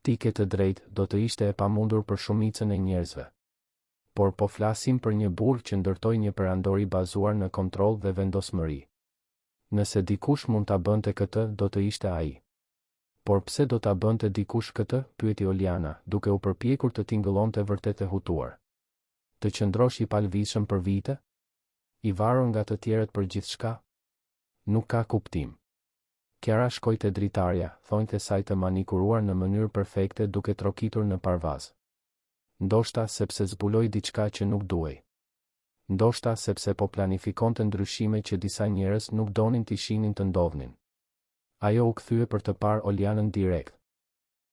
Ti ke të drejtë, do të ishte e pamundur për shumicën e njerëzve. Por po flasim për një burrë që ndërtoi një perandori bazuar në kontroll dhe vendosmëri. Nëse dikush mund ta bënte këtë, do të ishte ai. Por pse do ta bënte dikush këtë? pyeti Oliana, duke u përpjekur të tingëllonte vërtet e hutuar. Të qëndrosh i palëvizshëm për vite? I varur nga të tjerët për gjithçka? Nuk ka kuptim. Kiara shkoi te dritarja, thonjtë e saj të manikuruar në mënyrë perfekte duke trokitur në parvaz. Ndoshta sepse zbuloi diçka që nuk duhej. Ndoshta sepse po planifikonte ndryshime që disa njerëz nuk donin t'i shihnin të ndodhnin. Ajo u kthye për të parë Olianën direkt.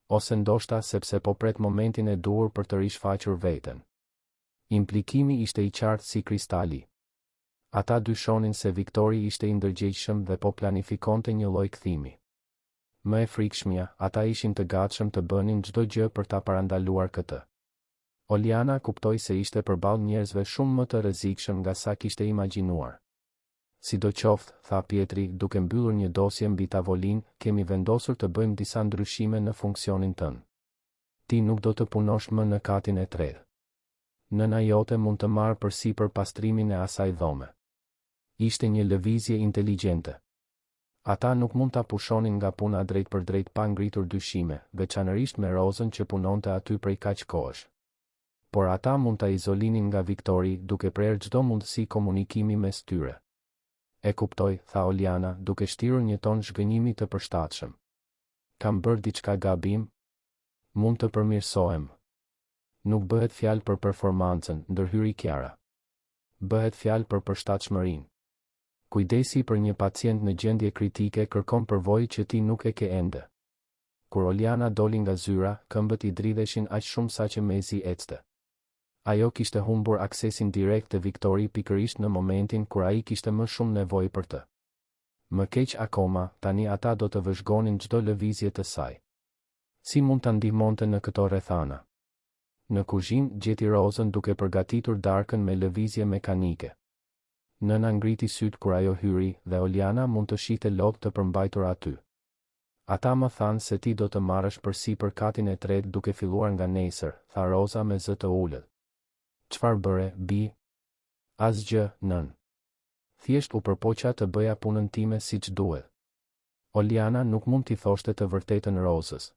Ose ndoshta sepse po pret momentin e duhur për të rishfaqur veten. Implikimi ishte i qartë si kristali. Ata dyshonin se Viktori ishte i ndërgjegjshëm dhe po planifikonte një lloj kthimi. Më e frikshmja, ata ishin të gatshëm të bënin çdo gjë për ta parandaluar këtë. Oliana kuptoi se ishte përballë njerëzve shumë më të rrezikshëm nga sa kishte imagjinuar. Sidoqoftë, tha Pjetri, duke mbyllur një dosje mbi tavolinë, kemi vendosur të bëjmë disa ndryshime në funksionin tënd. Ti nuk do të punosh më në katin e tretë. Nëna jote mund të marrë përsipër pastrimin e asaj dhome. Ishte një lëvizje inteligjente. Ata nuk mund ta pushonin nga puna drejtpërdrejt pa ngritur dyshime, veçanërisht me Rozën që punonte aty prej kaq kohësh. Por ata mund ta izolinin nga Viktori duke prerë çdo mundësi komunikimi mes tyre. E kuptoj, tha Oliana, duke shtirur një ton zhgënjimi të përshtatshëm. Kam bërë diçka gabim? Mund të përmirësohem. Nuk bëhet fjalë për performancën, ndërhyri Kiara. Bëhet fjalë për përshtatshmërinë. Kujdesi për një pacient në gjendje kritike kërkon përvojë që ti nuk e ke ende. Kur Oliana doli nga zyra, këmbët i dridheshin aq shumë saqë mezi ecte. Ajo kishte humbur aksesin direkt te Viktori pikërisht në momentin kur ai kishte më shumë nevojë për të. Më keq akoma, tani ata do të vëzhgonin çdo lëvizje të saj. Si mund ta ndihmonte në këto rrethana? Në kuzhinë, gjeti Rozën duke përgatitur darkën me lëvizje mekanike. Nëna ngriti sytë kur ajo hyri, dhe Oliana mund të shihte lot të përmbajtur aty. Ata më thanë se ti do të marrësh përsipër katin e tretë duke filluar nga nesër, tha Roza me zë të ulët. Çfarë bëre, bijë? Asgjë, nënë. Thjesht u përpoqa të bëja punën time siç duhet. Oliana nuk mund t'i thoshte të vërtetën Rozës.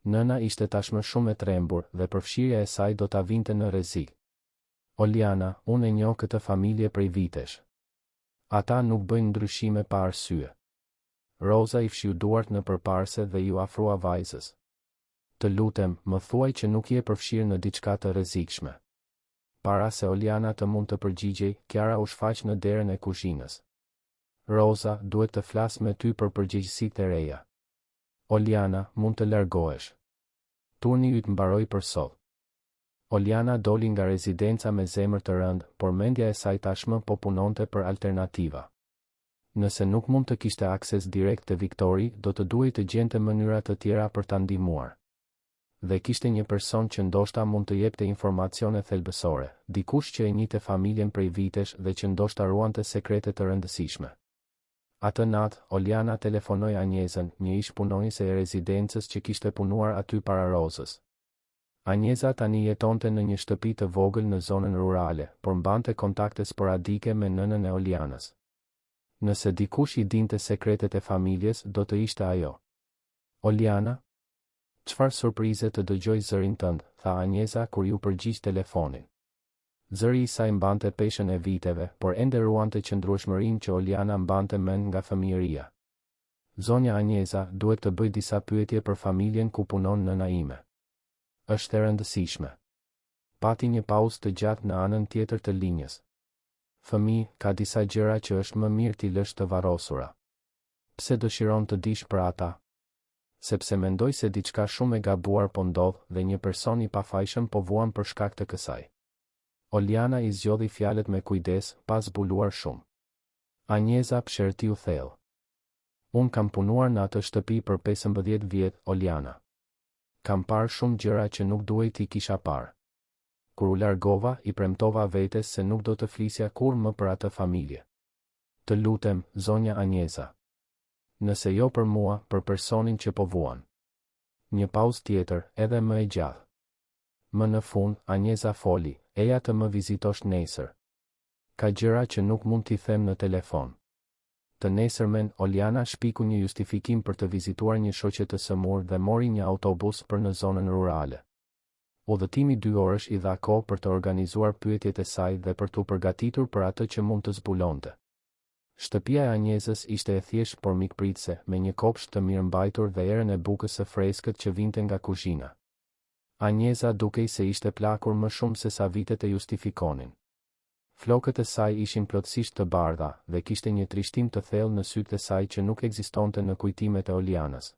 Nëna ishte tashmë shumë e trembur dhe përfshirja e saj do ta vinte në rrezik. Oliana, unë e njoh këtë familje prej vitesh. Ata nuk bëjnë ndryshime pa arsye. Roza i fshiu duart në përparëse dhe iu afrua vajzës. Të lutem, më thuaj që nuk je përfshirë në diçka të rrezikshme. Para se Oliana të mund të përgjigjej, Kiara u shfaq në derën e kuzhinës. Roza, duhet të flas me ty për përgjegjësitë e reja. Oliana, mund të largohesh. Turni yt mbaroi për sot. Oliana doli nga rezidenca me zemër të rëndë, por mendja e saj tashmë po punonte për alternativa. Nëse nuk mund të kishte akses direkt te Viktori, do të duhej të gjente mënyra të tjera për ta ndihmuar. Dhe kishte një person që ndoshta mund të jepte informacione thelbësore, dikush që e njihte familjen prej vitesh dhe që ndoshta ruante sekrete të rëndësishme. Atë natë, Oliana telefonoi Anjezën, një ish-punonjëse e rezidencës që kishte punuar aty para Rozës. Anjeza tani jetonte në një shtëpi të vogël në zonën rurale, por mbante kontakte sporadike me nënën e Olianës. Nëse dikush i dinte sekretet e familjes, do të ishte ajo. Oliana? Çfarë surprize të dëgjoj zërin tënd, tha Anjeza kur iu përgjigj telefonit. Zëri i saj mbante peshën e viteve, por ende ruante qëndrueshmërinë që Oliana mbante mend nga fëmijëria. Zonja Anjeza, duhet të bëj disa pyetje për familjen ku punon nëna ime. Është e rëndësishme. Pati një pauzë të gjatë në anën tjetër të linjës. Fëmijë, ka disa gjëra që është më mirë t'i lësh të varrosura. Pse dëshiron të dish për ata? Sepse mendoj se diçka shumë e gabuar po ndodh dhe një person i pafajshëm po vuan për shkak të kësaj. Oliana i zgjodhi fjalët me kujdes, pa zbuluar shumë. Anjeza psherëtiu thellë. Unë kam punuar në atë shtëpi për 15 vjet, Oliana. Kam parë shumë gjëra që nuk duhej t'i kisha parë. Kur u largova, i premtova vetes se nuk do të flisja kurrë më për atë familje. Të lutem, zonja Anjeza. Nëse jo për mua, për personin që po vuan. Një pauzë tjetër, edhe më e gjatë. Më në fund, Anjeza foli, eja të më vizitosh nesër. Ka gjëra që nuk mund t'i them në telefon. Të nesërmen, Oliana shpiku një justifikim për të vizituar një shoqe të sëmurë dhe mori një autobus për në zonën rurale. Udhëtimi dyorësh i dha kohë për të organizuar pyetjet e saj dhe për t'u përgatitur për atë që mund të zbulonte. Shtëpia e Anjezës ishte e thjeshtë por mikpritëse, me një kopsht të mirëmbajtur dhe erën e bukës së freskët që vinte nga kuzhina. Anjeza dukej se ishte plakur më shumë sesa vitet e justifikonin. Flokët e saj ishin plotësisht të bardha, dhe kishte një trishtim të thellë në sytë e saj që nuk ekzistonte në kujtimet e Olianës.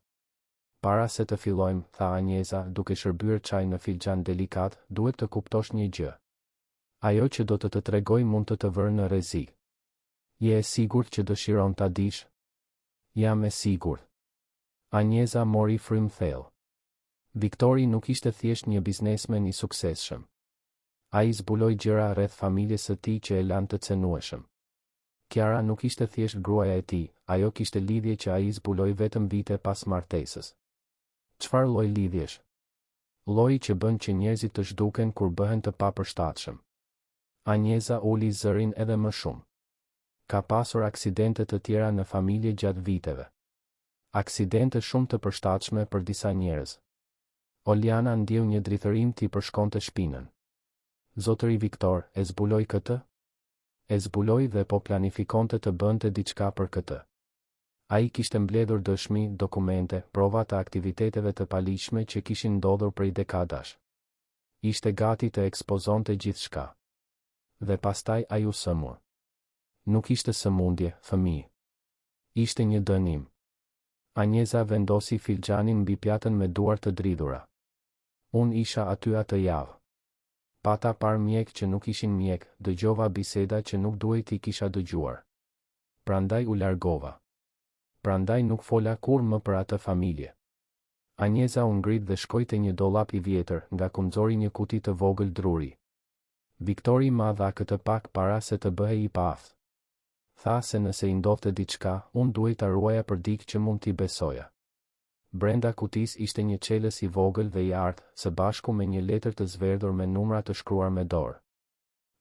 Para se të fillojmë, tha Anjeza, duke shërbyer çaj në filxhan delikat, duhet të kuptosh një gjë. Ajo që do të të tregoj mund të të vërë në rrezik. Je e sigurt që dëshiron ta dish? Jam e sigurt. Anjeza mori frymë thellë. Viktori nuk ishte thjesht një biznesmen i suksesshëm. Ai zbuloi gjëra rreth familjes së tij që e lanë të cenueshëm. Kiara nuk ishte thjesht gruaja e tij, ajo kishte lidhje që ai i zbuloi vetëm vite pas martesës. Çfarë lloj lidhjesh? Lloji që bën që njerëzit të zhduken kur bëhen të papërshtatshëm. Anjeza uli zërin edhe më shumë. Ka pasur aksidente të tjera në familje gjatë viteve. Aksidente shumë të përshtatshme për disa njerëz. Oliana ndjeu një drithërimë t'i përshkonte shpinën. Zotëri Viktor, e zbuloi këtë? E zbuloi dhe po planifikonte të bënte diçka për këtë. Ai kishte mbledhur dëshmi, dokumente, prova të aktiviteteve të paligjshme që kishin ndodhur prej dekadash. Ishte gati të ekspozonte gjithçka. Dhe pastaj ai u sëmur. Nuk ishte sëmundje, fëmijë. Ishte një dënim. Anjeza vendosi filxhanin mbi pjatën me duar të dridhura. Unë isha aty atë javë. Pata parë mjekë që nuk ishin mjekë, dëgjova biseda që nuk duhej t'i kisha dëgjuar. Prandaj u largova. Prandaj nuk fola kurrë më për atë familje. Anjeza u ngrit dhe shkoi te një dollap i vjetër, nga ku nxori një kuti të vogël druri. Viktori ma dha këtë pak para se të bëhej i paaftë. Tha se nëse i ndodhte diçka, unë duhej ta ruaja për dikë që mund t'i besoja. Brenda kutisë ishte një çelës i vogël dhe i artë, së bashku me një letër të zverdhur me numra të shkruar me dorë.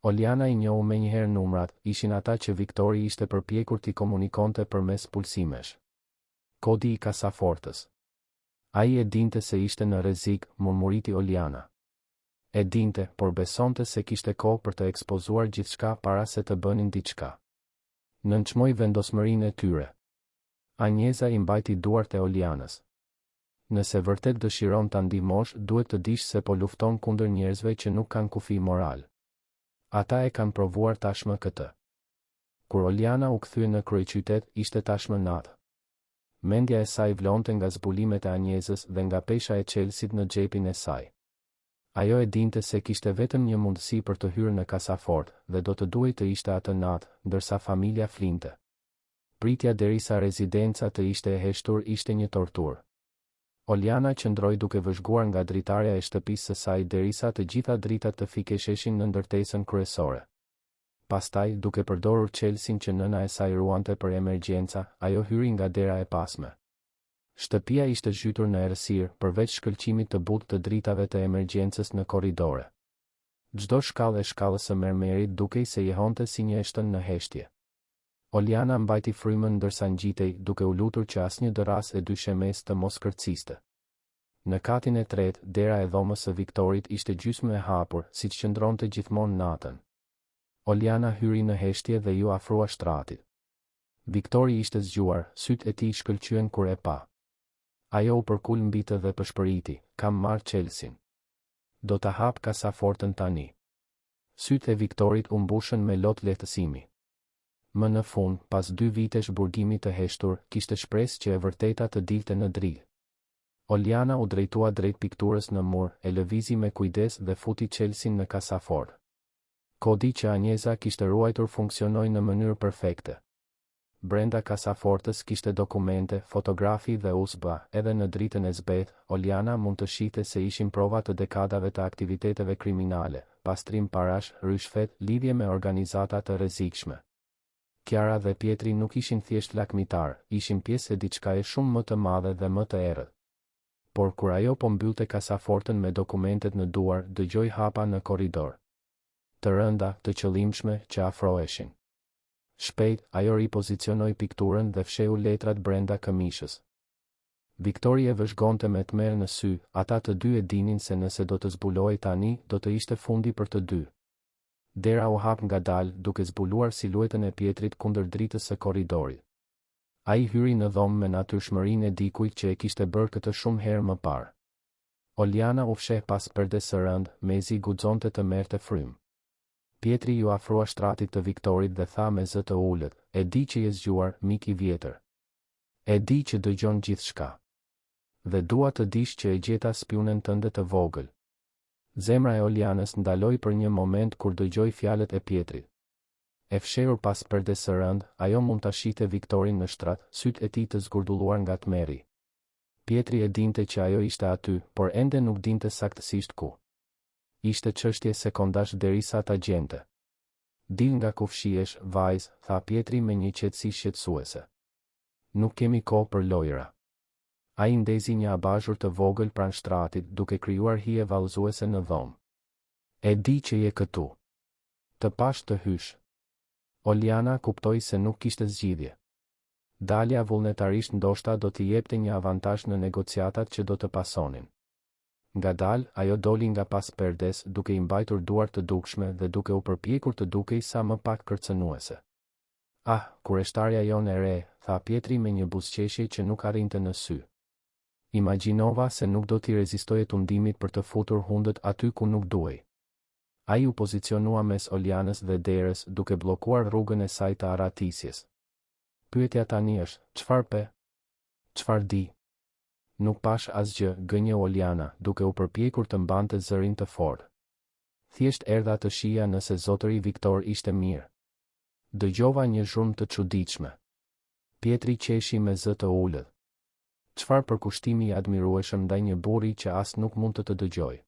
Oliana i njohu menjëherë numrat, ishin ata që Viktori ishte përpjekur t'i komunikonte përmes pulsimesh. Kodi i kasafortës. Ai e dinte se ishte në rrezik, murmuriti Oliana. E dinte, por besonte se kishte kohë për të ekspozuar gjithçka para se të bënin diçka. Nënçmoi vendosmërinë e tyre. Anjeza i mbajti duart e Olianës. Nëse vërtet dëshiron ta ndihmosh, duhet të dish se po lufton kundër njerëzve që nuk kanë kufi moral. Ata e kanë provuar tashmë këtë. Kur Oliana u kthye në kryeqytet, ishte tashmë natë. Mendja e saj vlonte nga zbulimet e Anjezës dhe nga pesha e çelësit në xhepin e saj. Ajo e dinte se kishte vetëm një mundësi për të hyrë në kasafortë, dhe do të duhej të ishte atë natë, ndërsa familja flinte. Pritja derisa rezidenca të ishte e heshtur ishte një torturë. Oliana qëndroi duke vëzhguar nga dritarja e shtëpisë së saj derisa të gjitha dritat të fikesheshin në ndërtesën kryesore. Pastaj, duke përdorur çelësin që nëna e saj ruante për emergjenca, ajo hyri nga dera e pasme. Shtëpia ishte zhytur në errësirë, përveç shkëlqimit të butë të dritave të emergjencës në korridore. Çdo shkallë e shkallës së mermerit dukej se jehonte si një e shtënë në heshtje. Oliana mbajti frymën ndërsa ngjitej, duke u lutur që asnjë dërrasë e dyshemesë të mos kërciste. Në katin e tretë, dera e dhomës së Viktorit ishte gjysmë e hapur, siç qëndronte gjithmonë natën. Oliana hyri në heshtje dhe iu afrua shtratit. Viktori ishte zgjuar, sytë e tij shkëlqyen kur e pa. Ajo u përkul mbi të dhe pëshpëriti, Kam marrë çelësin. Do ta hap kasafortën tani. Sytë e Viktorit u mbushën me lot lehtësimi. Më në fund, pas dy vitesh burgimi të heshtur, kishte shpresë që e vërteta të dilte në dritë. Oliana u drejtua drejt pikturës në mur, e lëvizi me kujdes dhe futi çelësin në kasafortë. Kodi që Anjeza kishte ruajtur funksionoi në mënyrë perfekte. Brenda kasafortës kishte dokumente, fotografi dhe USB, edhe në dritën e zbehtë, Oliana mund të shihte se ishin prova të dekadave të aktiviteteve kriminale, pastrim parash, ryshfet, lidhje me organizata të rrezikshme. Kiara dhe Pjetri nuk ishin thjesht lakmitarë, ishin pjesë e diçkaje shumë më të madhe dhe më të errët. Por kur ajo po mbyllte kasafortën me dokumentet në duar, dëgjoi hapa në korridor. Të rënda, të qëllimshme, që afroheshin. Shpejt, ajo ripozicionoi pikturën dhe fshehu letrat brenda këmishës. Viktori e vëzhgonte me tmerr në sy, ata të dy e dinin se nëse do të zbulohej tani, do të ishte fundi për të dy. Dera u hap ngadalë, duke zbuluar siluetën e Pjetrit kundër dritës së korridorit. Ai hyri në dhomë me natyrshmërinë e dikujt që e kishte bërë këtë shumë herë më parë. Oliana u fsheh pas perdes së rëndë, mezi guxonte të merrte frymë. Pjetri iu afrua shtratit të Viktorit dhe tha me zë të ulët, E di që je zgjuar, mik i vjetër. E di që dëgjon gjithçka. Dhe dua të dish që e gjeta spiunen tënde të vogël. Zemra e Olianës ndaloi për një moment kur dëgjoi fjalët e Pjetrit. E fshehur pas perdes së rëndë, ajo mund ta shihte Viktorin në shtrat, sytë e tij të zgurdulluar nga tmerri. Pjetri e dinte që ajo ishte aty, por ende nuk dinte saktësisht ku. Ishte çështje sekondash derisa ta gjente. Dil nga ku fshihesh, vajzë, tha Pjetri me një qetësi shqetësuese. Nuk kemi kohë për lojëra. Ai ndezi një abazhur të vogël pranë shtratit, duke krijuar hije vallëzuese në dhomë. E di që je këtu. Të pashë të hysh. Oliana kuptoi se nuk kishte zgjidhje. Dalja vullnetarisht ndoshta do t'i jepte një avantazh në negociatat që do të pasonin. Ngadalë, ajo doli nga pas perdes, duke i mbajtur duart të dukshme dhe duke u përpjekur të dukej sa më pak kërcënuese. Ah, kureshtarja jonë e re, tha Pjetri me një buzëqeshje që nuk arrinte në sy. Imagjinova se nuk do t'i rezistoje tundimit për të futur hundët aty ku nuk duhej. Ai u pozicionua mes Olianës dhe derës, duke bllokuar rrugën e saj të arratisjes. Pyetja tani është, çfarë pe? Çfarë di? Nuk pashë asgjë, gënjeu Oliana, duke u përpjekur të mbante zërin të fortë. Thjesht erdha të shihja nëse zotëri Viktor ishte mirë. Dëgjova një zhurmë të çuditshme. Pjetri qeshi me zë të ulët. Çfarë përkushtimi i admirueshëm ndaj një burri që as nuk mund të të dëgjojë.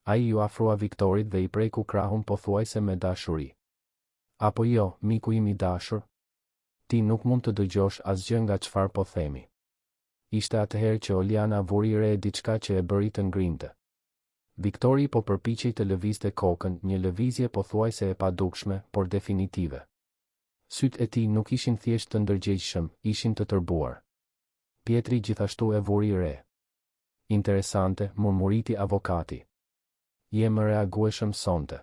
Ai iu afrua Viktorit dhe i preku krahun pothuajse me dashuri. Apo jo, miku im i dashur? Ti nuk mund të dëgjosh asgjë nga çfarë po themi. Ishte atëherë që Oliana vuri re diçka që e bëri të ngrinte. Viktori po përpiqej të lëvizte kokën, një lëvizje pothuajse e padukshme, por definitive. Sytë e tij nuk ishin thjesht të ndërgjegjshëm, ishin të tërbuar. Pjetri gjithashtu e vuri re. Interesante, murmuriti avokati. Je më reagueshëm sonte.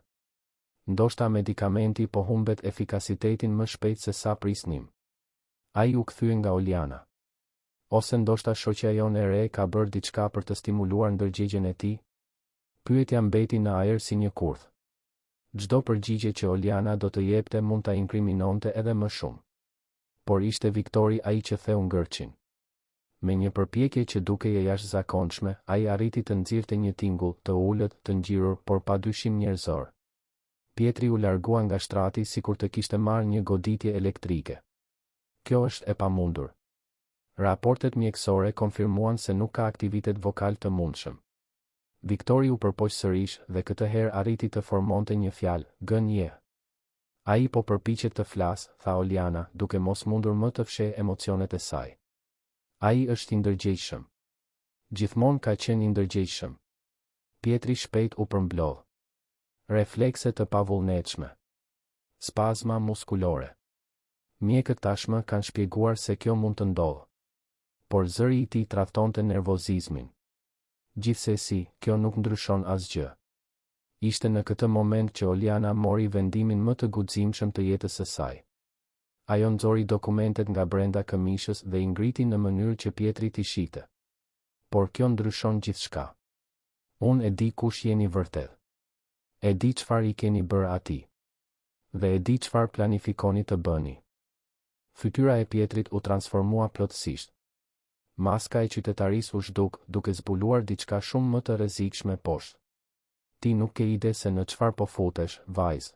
Ndoshta medikamenti po humbet efikasitetin më shpejt se sa prisnim. Ai u kthye nga Oliana. Ose ndoshta shoqja jonë e re ka bërë diçka për të stimuluar ndërgjegjen e tij? Pyetja mbeti në ajër si një kurth. Çdo përgjigje që Oliana do të jepte mund ta inkriminonte edhe më shumë. Por ishte Viktori ai që theu ngërçin. Me një përpjekje që dukej e jashtëzakonshme, ai arriti të nxirrte një tingull, të ulët, të ngjirur, por padyshim njerëzor. Pjetri u largua nga shtrati sikur të kishte marrë një goditje elektrike. Kjo është e pamundur. Raportet mjekësore konfirmuan se nuk ka aktivitet vokal të mundshëm. Viktori u përpoq sërish dhe këtë herë arriti të formonte një fjalë, gën-je. Ai po përpiqet të flasë, tha Oliana, duke mos mundur më të fshehë emocionet e saj. Ai është i ndërgjegjshëm. Gjithmonë ka qenë i ndërgjegjshëm. Pjetri shpejt u përmblodh. Reflekse të pavullnetshme. Spazma muskulore. Mjekët tashmë kanë shpjeguar se kjo mund të ndodhë. Por zëri i tij tradhtonte nervozizmin. Gjithsesi, kjo nuk ndryshon asgjë. Ishte në këtë moment që Oliana mori vendimin më të guximshëm të jetës së saj. Ajo nxori dokumentet nga brenda këmishës dhe i ngriti në mënyrë që Pjetri t'i shihte. Por kjo ndryshon gjithçka. Unë e di kush jeni vërtet. E di çfarë i keni bërë atij. Dhe e di çfarë planifikoni të bëni. Fytyra e Pjetrit u transformua plotësisht. Maska e qytetarisë u zhduk, duke zbuluar diçka shumë më të rrezikshme poshtë. Ti nuk ke ide se në çfarë po futesh, vajzë.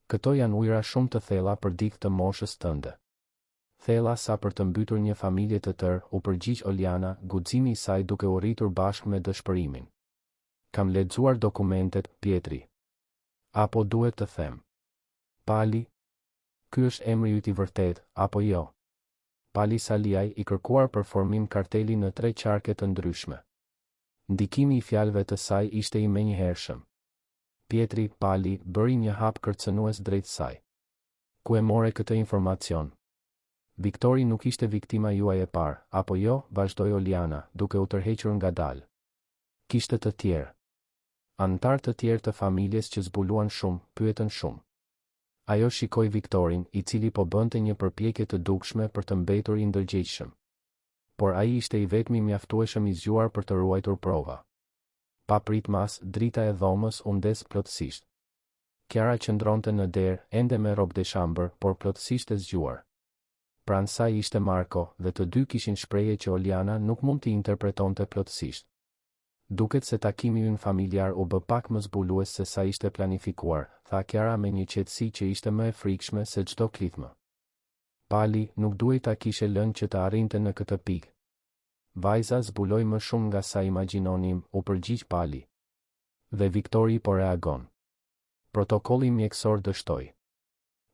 Këto janë ujëra shumë të thella për dikë të moshës tënde. Thella sa për të mbytur një familje të tërë, u përgjigj Oliana, guximi i saj duke u rritur bashkë me dëshpërimin. Kam lexuar dokumentet, Pjetri. Apo duhet të them. Pali? Ky është emri yt i vërtetë, apo jo? Pali Saliaj, i kërkuar për formim karteli në tre qarqe të ndryshme. Ndikimi i fjalëve të saj ishte i menjëhershëm. Pjetri, Pali, bëri një hap kërcënues drejt saj. Ku e more këtë informacion? Viktori nuk ishte viktima juaj e parë, apo jo, vazhdoi Oliana, duke u tërhequr ngadalë. Kishte të tjerë. Anëtarë të tjerë të familjes që zbuluan shumë, pyetën shumë. Ajo shikoi Viktorin, i cili po bënte një përpjekje të dukshme për të mbetur i ndërgjegjshëm. Por ai ishte i vetmi mjaftueshëm i zgjuar për të ruajtur prova. Papritmas, drita e dhomës u ndez plotësisht. Kiara qëndronte në derë, ende me robdeshambër, por plotësisht e zgjuar. Pranë saj ishte Marko, dhe të dy kishin shprehje që Oliana nuk mund t'i interpretonte plotësisht. Duket se takimi ynë familjar u bë pak më zbulues se sa ishte planifikuar, tha Kiara me një qetësi që ishte më e frikshme se çdo klithmë. Pali, nuk duhej ta kishe lënë që të arrinte në këtë pikë. Vajza zbuloi më shumë nga sa imagjinonim, u përgjigj Pali. Dhe Viktori po reagon. Protokolli mjekësor dështoi.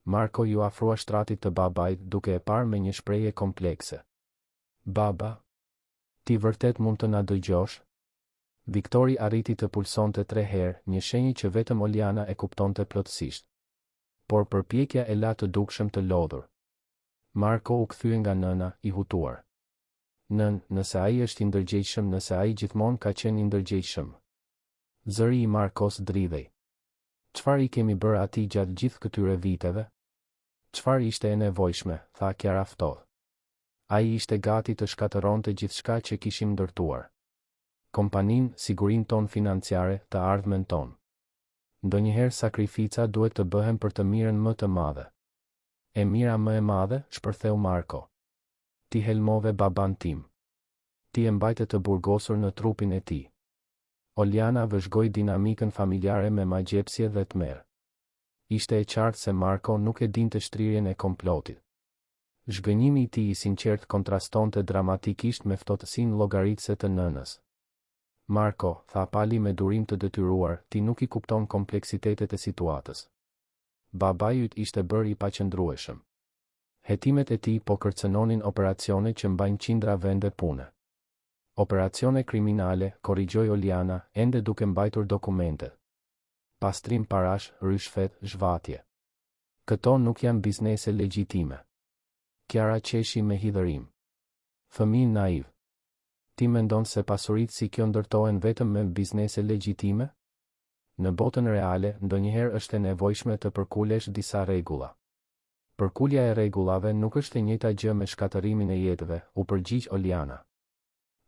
Marko iu afrua shtratit të babait duke e parë me një shprehje komplekse. Baba? Ti vërtet mund të na dëgjosh? Viktori arriti të pulsonte tre herë, një shenjë që vetëm Oliana e kuptonte plotësisht. Por përpjekja e la të dukshëm të lodhur. Marko u kthye nga nëna, i hutuar. Nënë, nëse ai është i ndërgjegjshëm nëse ai gjithmonë ka qenë i ndërgjegjshëm. Zëri i Markos dridhej. Çfarë i kemi bërë atij gjatë gjithë këtyre viteve? Çfarë ishte e nevojshme, tha Kiara ftohtë. Ai ishte gati të shkatërronte gjithçka që kishim ndërtuar. Kompaninë, sigurinë tonë financiare, të ardhmen tonë. Ndonjëherë sakrifica duhet të bëhen për të mirën më të madhe. E mira më e madhe, shpërtheu Marko. Ti helmove babanë tim. Ti e mbajte të burgosur në trupin e tij. Oliana vëzhgoi dinamikën familjare me magjepsje dhe tmerr. Ishte e qartë se Marko nuk e dinte shtrirjen e komplotit. Zhgënjimi i tij i sinqertë kontrastonte dramatikisht me ftohtësinë llogaritëse të nënës. Marko, tha Pali me durim të detyruar, ti nuk i kupton kompleksitetet e situatës. Babai yt ishte bërë i paqëndrueshëm. Hetimet e tij po kërcënonin operacione që mbajnë qindra vende pune. Operacione kriminale, korrigjoi Oliana, ende duke mbajtur dokumentet. Pastrim parash, ryshfet, zhvatje. Këto nuk janë biznese legjitime. Kiara qeshi me hidhërim. Fëmijë naiv. Ti mendon se pasuritë si kjo ndërtohen vetëm me biznese legjitime? Në botën reale, ndonjëherë është e nevojshme të përkulesh disa rregulla. Përkulja e rregullave nuk është e njëjta gjë me shkatërrimin e jetëve, u përgjigj Oliana.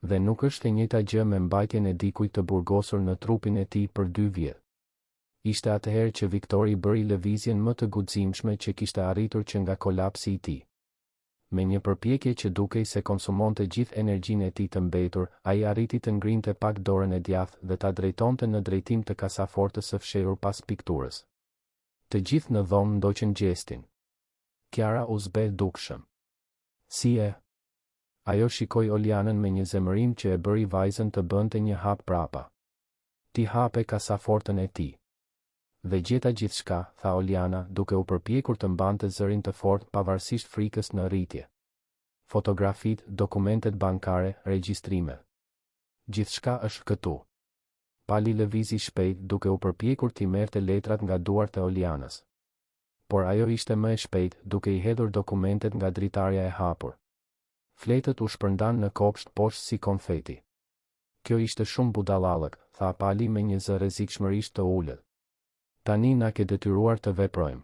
Dhe nuk është e njëjta gjë me mbajtjen e dikujt të burgosur në trupin e tij për dy vjet. Ishte atëherë që Viktori bëri lëvizjen më të guximshme që kishte arritur që nga kolapsi i tij. Me një përpjekje që dukej se konsumonte gjithë energjinë e tij të mbetur, ai arriti të ngrinte pak dorën e djathtë dhe ta drejtonte në drejtim të kasafortës së fshehur pas pikturës. Të gjithë në dhomë ndoqën gjestin. Kiara u zbeh dukshëm. Si e? Ajo shikoi Olianën me një zemërim që e bëri vajzën të bënte një hap prapa. Ti hape kasafortën e tij. Dhe gjeta gjithçka, tha Oliana, duke u përpjekur të mbante zërin të fortë pavarësisht frikës në rritje. Fotografitë, dokumentet bankare, regjistrimet. Gjithçka është këtu. Pali lëvizi shpejt duke u përpjekur t'i merrte letrat nga duart e Olianës. Por ajo ishte më e shpejtë, duke i hedhur dokumentet nga dritarja e hapur. Fletët u shpërndanë në kopsht poshtë si konfeti. Kjo ishte shumë budallallëk, tha Pali me një zë rrezikshmërisht të ulët. Tani na ke detyruar të veprojmë.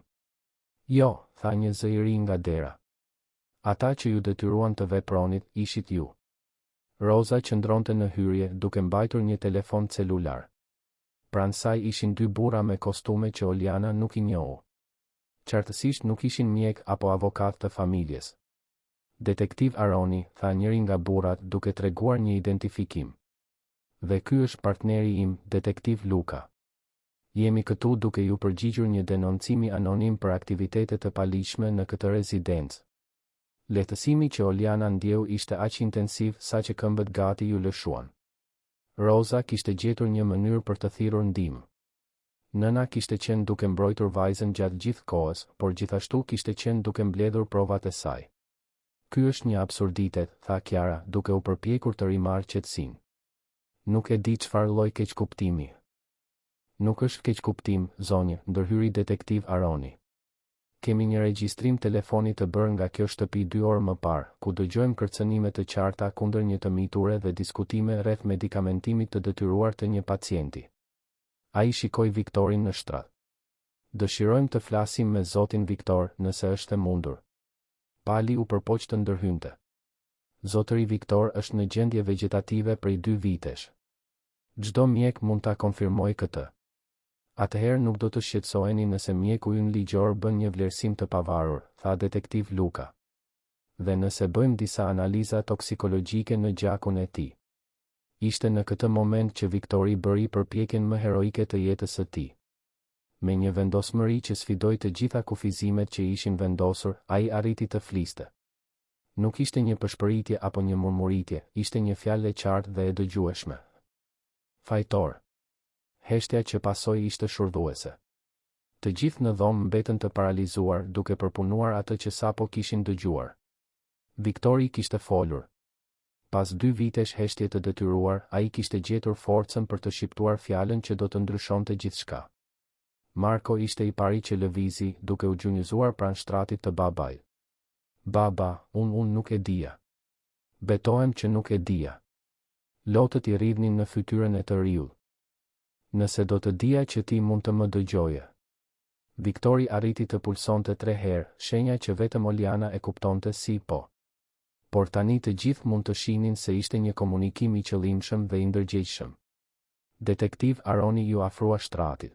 Jo, tha një zë i ri nga dera. Ata që ju detyruan të vepronit, ishit ju. Roza qëndronte në hyrje, duke mbajtur një telefon celular. Pranë saj ishin dy burra me kostume që Oliana nuk i njohu. Qartësisht nuk ishin mjekë apo avokatë të familjes. Detektiv Aroni, tha njëri nga burrat, duke treguar një identifikim. Dhe ky është partneri im, detektiv Luka. Jemi këtu duke iu përgjigjur një denoncimi anonim për aktivitete të paligjshme në këtë rezidencë. Lehtësimi që Oliana ndjeu ishte aq intensiv saqë këmbët gati iu lëshuan. Roza kishte gjetur një mënyrë për të thirrur ndihmë. Nëna kishte qenë duke mbrojtur vajzën gjatë gjithë kohës, por gjithashtu kishte qenë duke mbledhur provat e saj. Ky është një absurditet, tha Kiara, duke u përpjekur të rimarrë qetësinë. Nuk e di çfarë lloj keqkuptimi. Nuk është keqkuptim, zonjë, ndërhyri detektiv Aroni. Kemi një regjistrim telefoni të bërë nga kjo shtëpi dy orë më parë, ku dëgjojmë kërcënime të qarta kundër një të miture dhe diskutime rreth medikamentimit të detyruar të një pacienti. Ai shikoi Viktorin në shtrat. Dëshirojmë të flasim me zotin Viktor, nëse është e mundur. Pali u përpoq të ndërhynte. Zotëri Viktor është në gjendje vegjetative prej dy vitesh. Çdo mjek mund ta konfirmojë këtë. Atëherë nuk do të shqetësoheni nëse mjeku ynë ligjor bën një vlerësim të pavarur, tha detektiv Luka. Dhe nëse bëjmë disa analiza toksikologjike në gjakun e tij. Ishte në këtë moment që Viktori bëri përpjekjen më heroike të jetës së tij. Me një vendosmëri që sfidoi të gjitha kufizimet që i ishin vendosur, ai arriti të fliste. Nuk ishte një pëshpëritje apo një murmuritje, ishte një fjalë e qartë dhe e dëgjueshme. Fajtor. Heshtja që pasoi ishte shurdhuese. Të gjithë në dhomë mbetën të paralizuar, duke përpunuar atë që sapo kishin dëgjuar. Viktori kishte folur. Pas dy vitesh heshtje të detyruar, ai kishte gjetur forcën për të shqiptuar fjalën që do të ndryshonte gjithçka. Marko ishte i pari që lëvizi, duke u gjunjëzuar pranë shtratit të babait. Baba, unë unë nuk e dija. Betohem që nuk e dija. Lotët i rridhnin në fytyrën e të riut. Nëse do të dija që ti mund të më dëgjoje. Viktori arriti të pulsonte tre herë, shenja që vetëm Oliana e kuptonte si po. Por tani të gjithë mund të shihnin se ishte një komunikim i qëllimshëm dhe i ndërgjegjshëm. Detektiv Aroni iu afrua shtratit.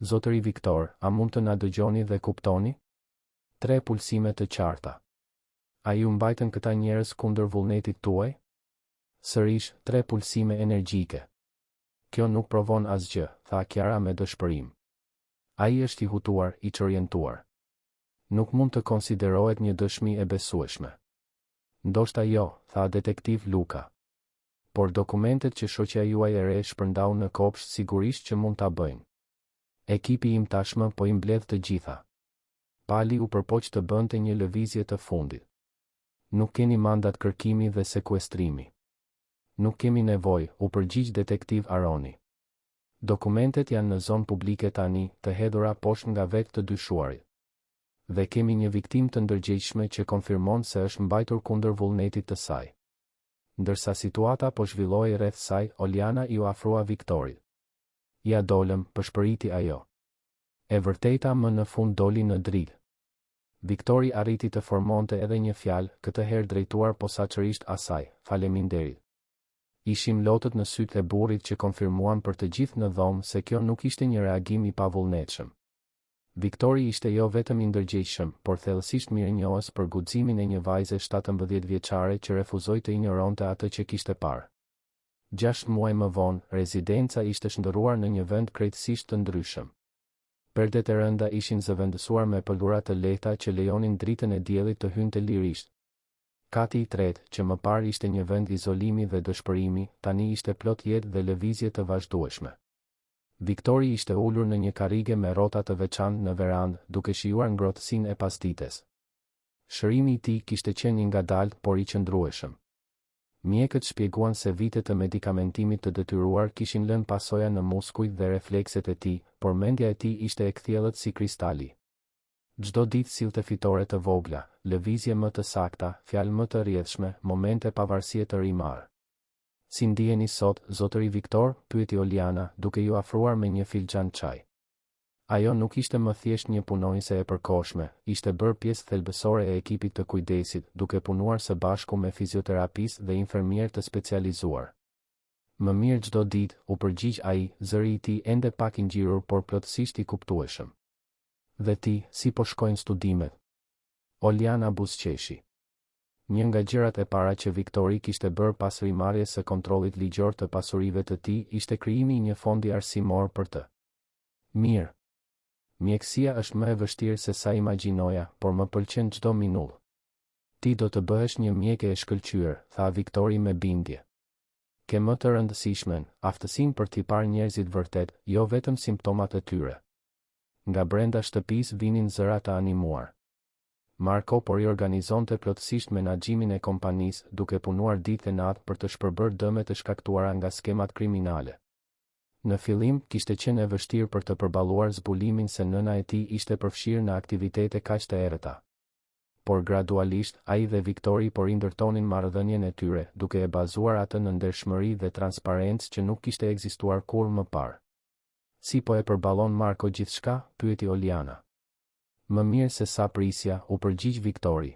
Zotëri Viktor, a mund të na dëgjoni dhe kuptoni? Tre pulsime të qarta. A ju mbajtën këta njerëz kundër vullnetit tuaj? Sërish, tre pulsime energjike. Kjo nuk provon asgjë, tha Kiara me dëshpërim. Ai është i hutuar, i çorientuar. Nuk mund të konsiderohet një dëshmi e besueshme. Ndoshta jo, tha detektiv Luka. Por dokumentet që shoqja juaj e re shpërndau në kopsht sigurisht që mund ta bëjnë. Ekipi im tashmë po i mbledh të gjitha. Pali u përpoq të bënte një lëvizje të fundit. Nuk keni mandat kërkimi dhe sekuestrimi. Nuk kemi nevojë, u përgjigj detektiv Aroni. Dokumentet janë në zonë publike tani, të hedhura poshtë nga vetë të dyshuarit. Dhe kemi një viktimë të ndërgjegjshme që konfirmon se është mbajtur kundër vullnetit të saj. Ndërsa situata po zhvillohej rreth saj, Oliana iu afrua Viktorit. Ia dolëm, pëshpëriti ajo. E vërteta më në fund doli në dritë. Viktori arriti të formonte edhe një fjalë, këtë herë drejtuar posaçërisht asaj, Faleminderit. Ishin lotët në sytë e burrit që konfirmuan për të gjithë në dhomë se kjo nuk ishte një reagim i pavullnetshëm. Viktori ishte jo vetëm i ndërgjegjshëm, por thellësisht mirënjohës për guximin e një vajze 17 vjeçare që refuzoi të injoronte atë që kishte parë. Gjashtë muaj më vonë, rezidenca ishte shndërruar në një vend krejtësisht të ndryshëm. Perdet e rënda ishin zëvendësuar me pëlhura të lehta që lejonin dritën e diellit të hynte lirisht. Kati i tretë, që më parë ishte një vend izolimi dhe dëshpërimi, tani ishte plot jetë dhe lëvizje të vazhdueshme. Viktori ishte ulur në një karrige me rrota të veçantë në verandë, duke shijuar ngrohtësinë e pasdites. Shërimi i tij kishte qenë i ngadaltë por i qëndrueshëm. Mjekët shpjeguan se vite të medikamentimit të detyruar kishin lënë pasoja në muskujt dhe reflekset e tij, por mendja e tij ishte e kthjellët si kristali. Çdo ditë sillte fitore të vogla, lëvizje më të sakta, fjalë më të rrjedhshme, momente pavarësie të rimarrë. Si ndiheni sot, zotëri Viktor? pyeti Oliana, duke iu afruar me një filxhan çaj. Ajo nuk ishte më thjesht një punonjëse e përkohshme, ishte bërë pjesë thelbësore e ekipit të kujdesit, duke punuar së bashku me fizioterapistë dhe infermierë të specializuar. Më mirë çdo ditë, u përgjigj ai, zëri i tij ende pak i ngjirur por plotësisht i kuptueshëm. Dhe ti, si po shkojnë studimet? Oliana buzëqeshi. Një nga gjërat e para që Viktori kishte bërë pas rimarrjes së kontrollit ligjor të pasurive të tij ishte krijimi i një fondi arsimor për të. Mirë. Mjekësia është më e vështirë se sa imagjinoja, por më pëlqen çdo minutë. Ti do të bëhesh një mjeke e shkëlqyer, tha Viktori me bindje. Ke më të rëndësishmen, aftësinë për t'i parë njerëzit vërtet, jo vetëm simptomat e tyre. Nga brenda shtëpisë vinin zëra të animuar. Marko po riorganizonte plotësisht menaxhimin e kompanisë, duke punuar ditë e natë për të shpërbërë dëmet e shkaktuara nga skemat kriminale. Në fillim, kishte qenë e vështirë për të përballuar zbulimin se nëna e tij ishte përfshirë në aktivitete kaq të errëta. Por gradualisht, ai dhe Viktori po rindërtonin marrëdhënien e tyre, duke e bazuar atë në ndershmëri dhe transparencë që nuk kishte ekzistuar kurrë më parë. Si po e përballon Marko gjithçka? pyeti Oliana. Më mirë se sa prisja, u përgjigj Viktori.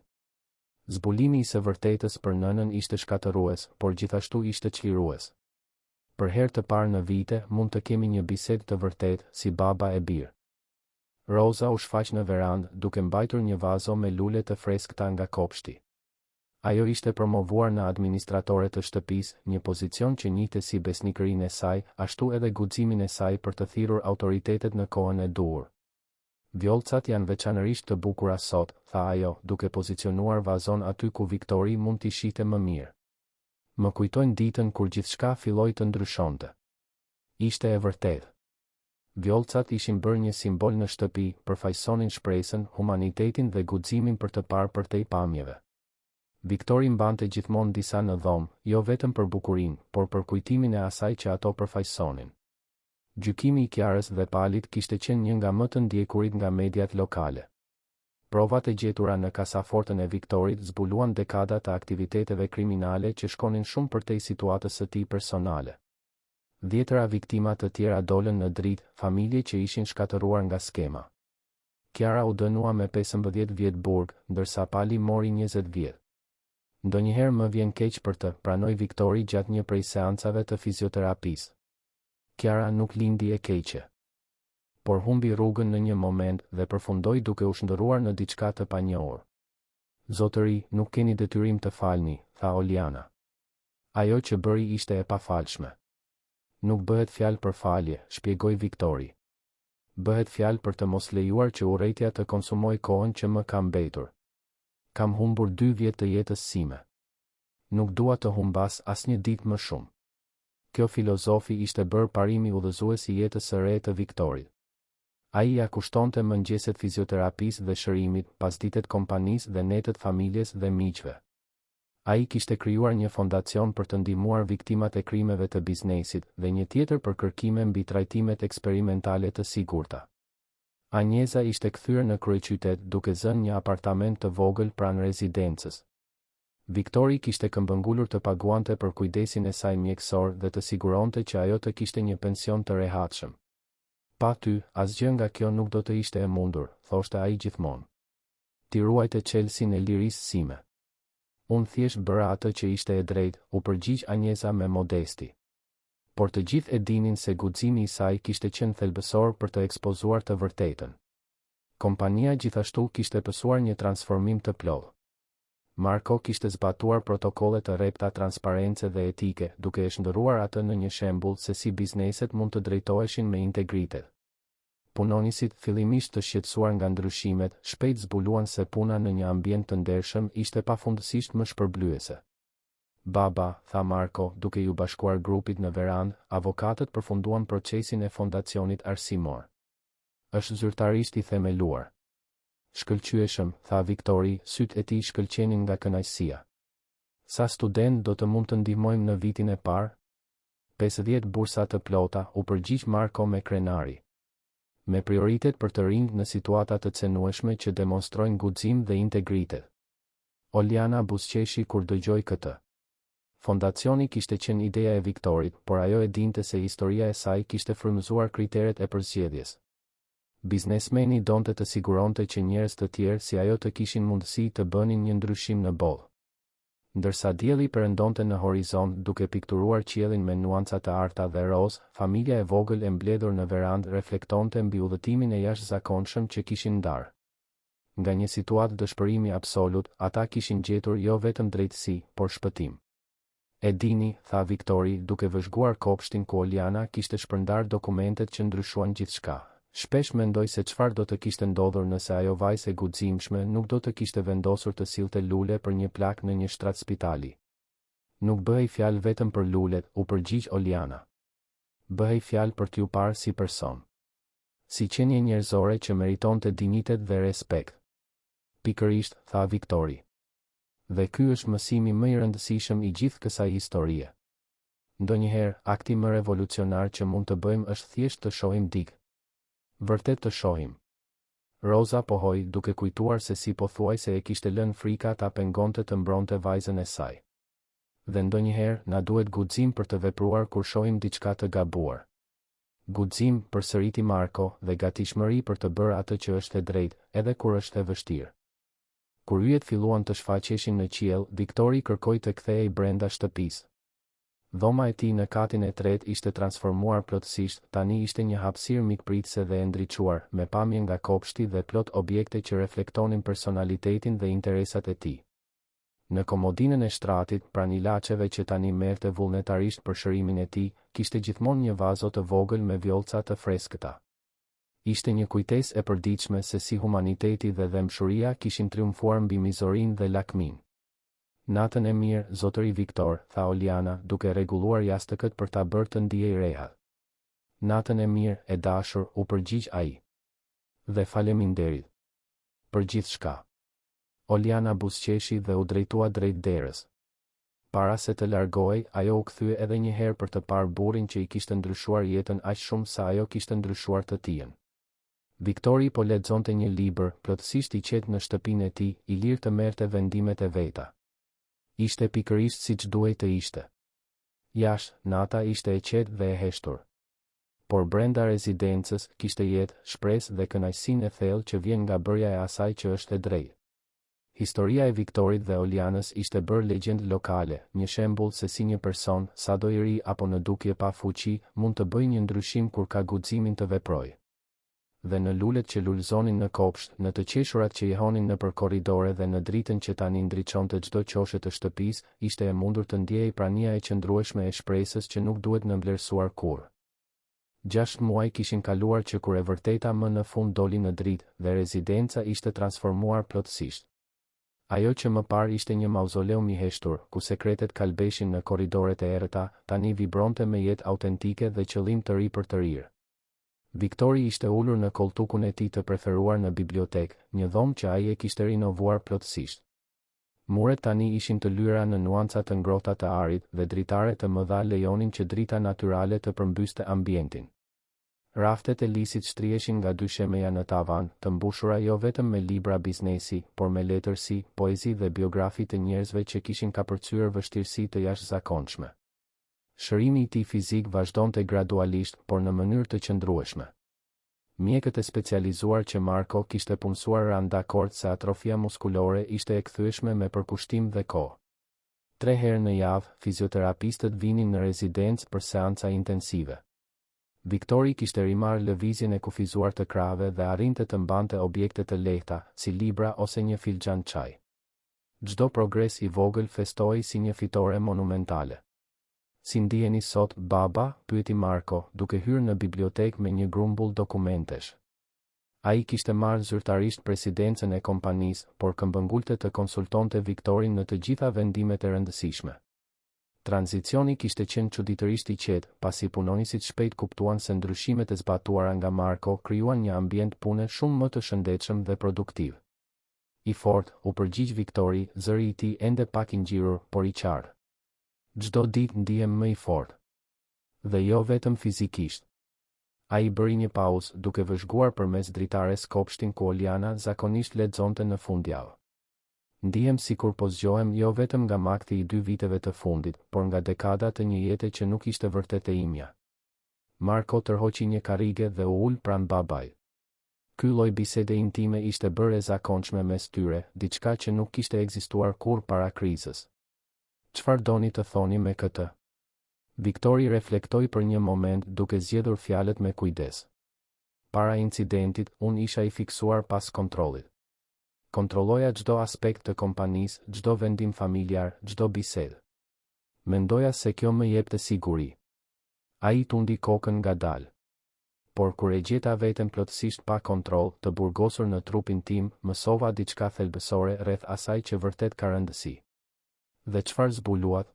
Zbulimi i së vërtetës për nënën ishte shkatërrues, por gjithashtu ishte çlirues. Për herë të parë në vite, mund të kemi një bisedë të vërtetë, si baba e bir. Roza u shfaq në verandë, duke mbajtur një vazo me lule të freskëta nga kopshti. Ajo ishte promovuar në administratore të shtëpisë, një pozicion që njihte si besnikërinë e saj, ashtu edhe guximin e saj për të thirrur autoritetet në kohën e duhur. Vjollcat janë veçanërisht të bukura sot, tha ajo, duke pozicionuar vazon aty ku Viktori mund t'i shihte më mirë. Më kujtojnë ditën kur gjithçka filloi të ndryshonte. Ishte e vërtetë. Vjollcat ishin bërë një simbol në shtëpi, përfaqësonin shpresën, humanitetin dhe guximin për të parë përtej pamjeve. Viktori mbante gjithmonë disa në dhomë, jo vetëm për bukurinë, por për kujtimin e asaj që ato përfaqësonin. Gjykimi i Kiarës dhe Palit kishte qenë një nga më të ndjekurit nga mediat lokale. Provat e gjetura në kasafortën e Viktorit zbuluan dekada të aktiviteteve kriminale që shkonin shumë përtej situatës së tij personale. Dhjetëra viktima të tjera dolën në dritë, familje që ishin shkatërruar nga skema. Kiara u dënua me 15 vjet burg, ndërsa Pali mori 20 vjet. Ndonjëherë më vjen keq për të, pranoi Viktori gjatë një prej seancave të fizioterapisë. Kiara nuk lindi e keqe. Por humbi rrugën në një moment dhe përfundoi duke u shndërruar në diçka të panjohur. Zotëri, nuk keni detyrim të falni, tha Oliana. Ajo që bëri ishte e pafalshme. Nuk bëhet fjalë për falje, shpjegoi Viktori. Bëhet fjalë për të mos lejuar që urrejtja të konsumojë kohën që më ka mbetur. Kam humbur dy vjet të jetës sime. Nuk dua të humbas asnjë ditë më shumë. Kjo filozofi ishte bërë parimi udhëzues i jetës së re të Viktorit. Ai ia kushtonte mëngjeset fizioterapisë dhe shërimit, pasditet kompanisë dhe netët familjes dhe miqve. Ai kishte krijuar një fondacion për të ndihmuar viktimat e krimeve të biznesit dhe një tjetër për kërkime mbi trajtimet eksperimentale të sigurta. Anjeza ishte kthyer në kryeqytet duke zënë një apartament të vogël pranë rezidencës. Viktori kishte këmbëngulur të paguante për kujdesin e saj mjekësor dhe të siguronte që ajo të kishte një pension të rehatshëm. Pa ty, asgjë nga kjo nuk do të ishte e mundur, thoshte ai gjithmonë. Ti ruajte çelësin e lirisë sime. Unë thjesht bëra atë që ishte e drejtë, u përgjigj Anjeza me modesti. Por të gjithë e dinin se guximi i saj kishte qenë thelbësor për të ekspozuar të vërtetën. Kompania gjithashtu kishte pësuar një transformim të plotë. Marko kishte zbatuar protokolle të rrepta transparence dhe etike, duke e shndërruar atë në një shembull se si bizneset mund të drejtoheshin me integritet. Punonjësit, fillimisht të shqetësuar nga ndryshimet, shpejt zbuluan se puna në një ambient të ndershëm ishte pafundësisht më shpërblyese. Baba, tha Marko, duke iu bashkuar grupit në verandë, avokatët përfunduan procesin e fondacionit arsimor. Është zyrtarisht i themeluar. Shkëlqyeshëm, tha Viktori, sytë e tij shkëlqenin nga kënaqësia. Sa studentë do të mund të ndihmojmë në vitin e parë? 50 bursa të plota, u përgjigj Marko me krenari. Me prioritet për të rinjtë në situata të cenueshme që demonstrojnë guxim dhe integritet. Oliana buzëqeshi kur dëgjoi këtë. Fondacioni kishte qenë ideja e Viktorit, por ajo e dinte se historia e saj kishte frymëzuar kriteret e përzgjedhjes. Biznesmeni donte të siguronte që njerëz të tjerë si ajo të kishin mundësi të bënin një ndryshim në botë. Ndërsa dielli perëndonte në horizont duke pikturuar qiellin me nuanca të arta dhe rozë, familja e vogël e mbledhur në verandë reflektonte mbi udhëtimin e jashtëzakonshëm që kishin ndarë. Nga një situatë dëshpërimi absolut, ata kishin gjetur jo vetëm drejtësi, por shpëtim. E dini, tha Viktori, duke vëzhguar kopshtin ku Oliana kishte shpërndarë dokumentet që ndryshuan gjithçka. Shpesh mendoj se çfarë do të kishte ndodhur nëse ajo vajzë e guximshme nuk do të kishte vendosur të sillte lule për një plak në një shtrat spitali. Nuk bëhej fjalë vetëm për lulet, u përgjigj Oliana. Bëhej fjalë për t'ju parë si person. Si qenie njerëzore që meritonte dinjitet dhe respekt. Pikërisht, tha Viktori. Dhe ky është mësimi më i rëndësishëm i gjithë kësaj historie. Ndonjëherë, akti më revolucionar që mund të bëjmë është thjesht të shohim dikë. Vërtet të shohim. Roza pohoi, duke kujtuar se si pothuajse e kishte lënë frika ta pengonte të mbronte vajzën e saj. Dhe ndonjëherë, na duhet guxim për të vepruar kur shohim diçka të gabuar. Guxim, përsëriti Marko, dhe gatishmëri për të bërë atë që është e drejtë, edhe kur është e vështirë. Kur yjet filluan të shfaqeshin në qiell, Viktori kërkoi të kthehej brenda shtëpisë. Dhoma e tij në katin e tretë ishte transformuar plotësisht, tani ishte një hapësirë mikpritëse dhe e ndriçuar, me pamje nga kopshti dhe plot objekte që reflektonin personalitetin dhe interesat e tij. Në komodinën e shtratit, pranë ilaçeve që tani merrte vullnetarisht për shërimin e tij, kishte gjithmonë një vazo të vogël me vjollca të freskëta. Ishte një kujtesë e përditshme se si humaniteti dhe dhembshuria kishin triumfuar mbi mizorinë dhe lakminë. Natën e mirë, zotëri Viktor, tha Oliana, duke rregulluar jastëkët për ta bërë të ndihej rehat. Natën e mirë, e dashur, u përgjigj ai. Dhe faleminderit. Për gjithçka. Oliana buzëqeshi dhe u drejtua drejt derës. Para se të largohej, ajo u kthye edhe një herë për të parë burrin që i kishte ndryshuar jetën aq shumë sa ajo kishte ndryshuar të tijën. Viktori po lexonte një libër, plotësisht i qetë në shtëpinë e tij, i lirë të merrte vendimet e veta. Ishte pikërisht siç duhej të ishte. Jashtë, nata ishte e qetë dhe e heshtur. Por brenda rezidencës, kishte jetë, shpresë dhe kënaqësinë e thellë që vjen nga bërja e asaj që është e drejtë. Historia e Viktorit dhe Olianës ishte bërë legjendë lokale, një shembull se si një person, sado i ri apo në dukje pa fuqi, mund të bëjë një ndryshim kur ka guximin të veprojë. Dhe në lulet që lulëzonin në kopsht, në të qeshurat që jehonin nëpër korridore dhe në dritën që tani ndriçonte çdo qoshe të shtëpisë, ishte e mundur të ndjehej prania e qëndrueshme e shpresës që nuk duhet nënvlerësuar kurrë. Gjashtë muaj kishin kaluar që kur e vërteta më në fund doli në dritë, dhe rezidenca ishte transformuar plotësisht. Ajo që më parë ishte një mauzoleum i heshtur, ku sekretet kalbeshin në korridoret e errëta, tani vibronte me jetë autentike dhe qëllim të ri për të rirë. Viktori ishte ulur në kolltukun e tij të preferuar në bibliotekë, një dhomë që ai e kishte rinovuar plotësisht. Muret tani ishin të lyera në nuanca të ngrohta të arit dhe dritare të mëdha lejonin që drita natyrale të përmbyste ambientin. Raftet e lisit shtriheshin nga dyshemeja në tavan, të mbushura jo vetëm me libra biznesi, por me letërsi, poezi dhe biografi të njerëzve që kishin kapërcyer vështirësi të jashtëzakonshme. Shërimi i tij fizik vazhdonte gradualisht, por në mënyrë të qëndrueshme. Mjekët e specializuar që Marko kishte punësuar ranë dakord se atrofia muskulore ishte e kthyeshme me përkushtim dhe kohë. Tre herë në javë, fizioterapistët vinin në rezidencë për seanca intensive. Viktori kishte rimarrë lëvizjen e kufizuar të krahëve dhe arrinte të mbante objekte të lehta, si libra ose një filxhan çaj. Çdo progres i vogël festohej si një fitore monumentale. Si ndiheni sot, baba? pyeti Marko, duke hyrë në bibliotekë me një grumbull dokumentesh. Ai kishte marrë zyrtarisht presidencën e kompanisë, por këmbëngulte të konsultonte Viktorin në të gjitha vendimet e rëndësishme. Tranzicioni kishte qenë çuditërisht i qetë, pasi punonjësit shpejt kuptuan se ndryshimet e zbatuara nga Marko krijuan një ambient pune shumë më të shëndetshëm dhe produktiv. I fortë, u përgjigj Viktori, zëri i tij ende pak i ngjirur, por i qartë. Çdo ditë ndihem më i fortë. Dhe jo vetëm fizikisht. Ai bëri një pauzë, duke vëzhguar përmes dritares kopshtin ku Oliana zakonisht lexonte në fundjavë. Ndihem sikur po zgjohem jo vetëm nga makthi i dy viteve të fundit, por nga dekada të një jete që nuk ishte vërtet e imja. Marko tërhoqi një karrige dhe u ul pranë babait. Ky lloj bisede intime ishte bërë e zakonshme mes tyre, diçka që nuk kishte ekzistuar kurrë para krizës. Çfarë doni të thoni me këtë? Viktori reflektoi për një moment duke zgjedhur fjalët me kujdes. Para incidentit, unë isha i fiksuar pas kontrollit. Kontrolloja çdo aspekt të kompanisë, çdo vendim familjar, çdo bisedë. Mendoja se kjo më jepte siguri. Ai tundi kokën ngadalë. Por kur e gjeta veten plotësisht pa kontroll, të burgosur në trupin tim, mësova diçka thelbësore rreth asaj që vërtet ka rëndësi. Dhe çfarë zbuluat?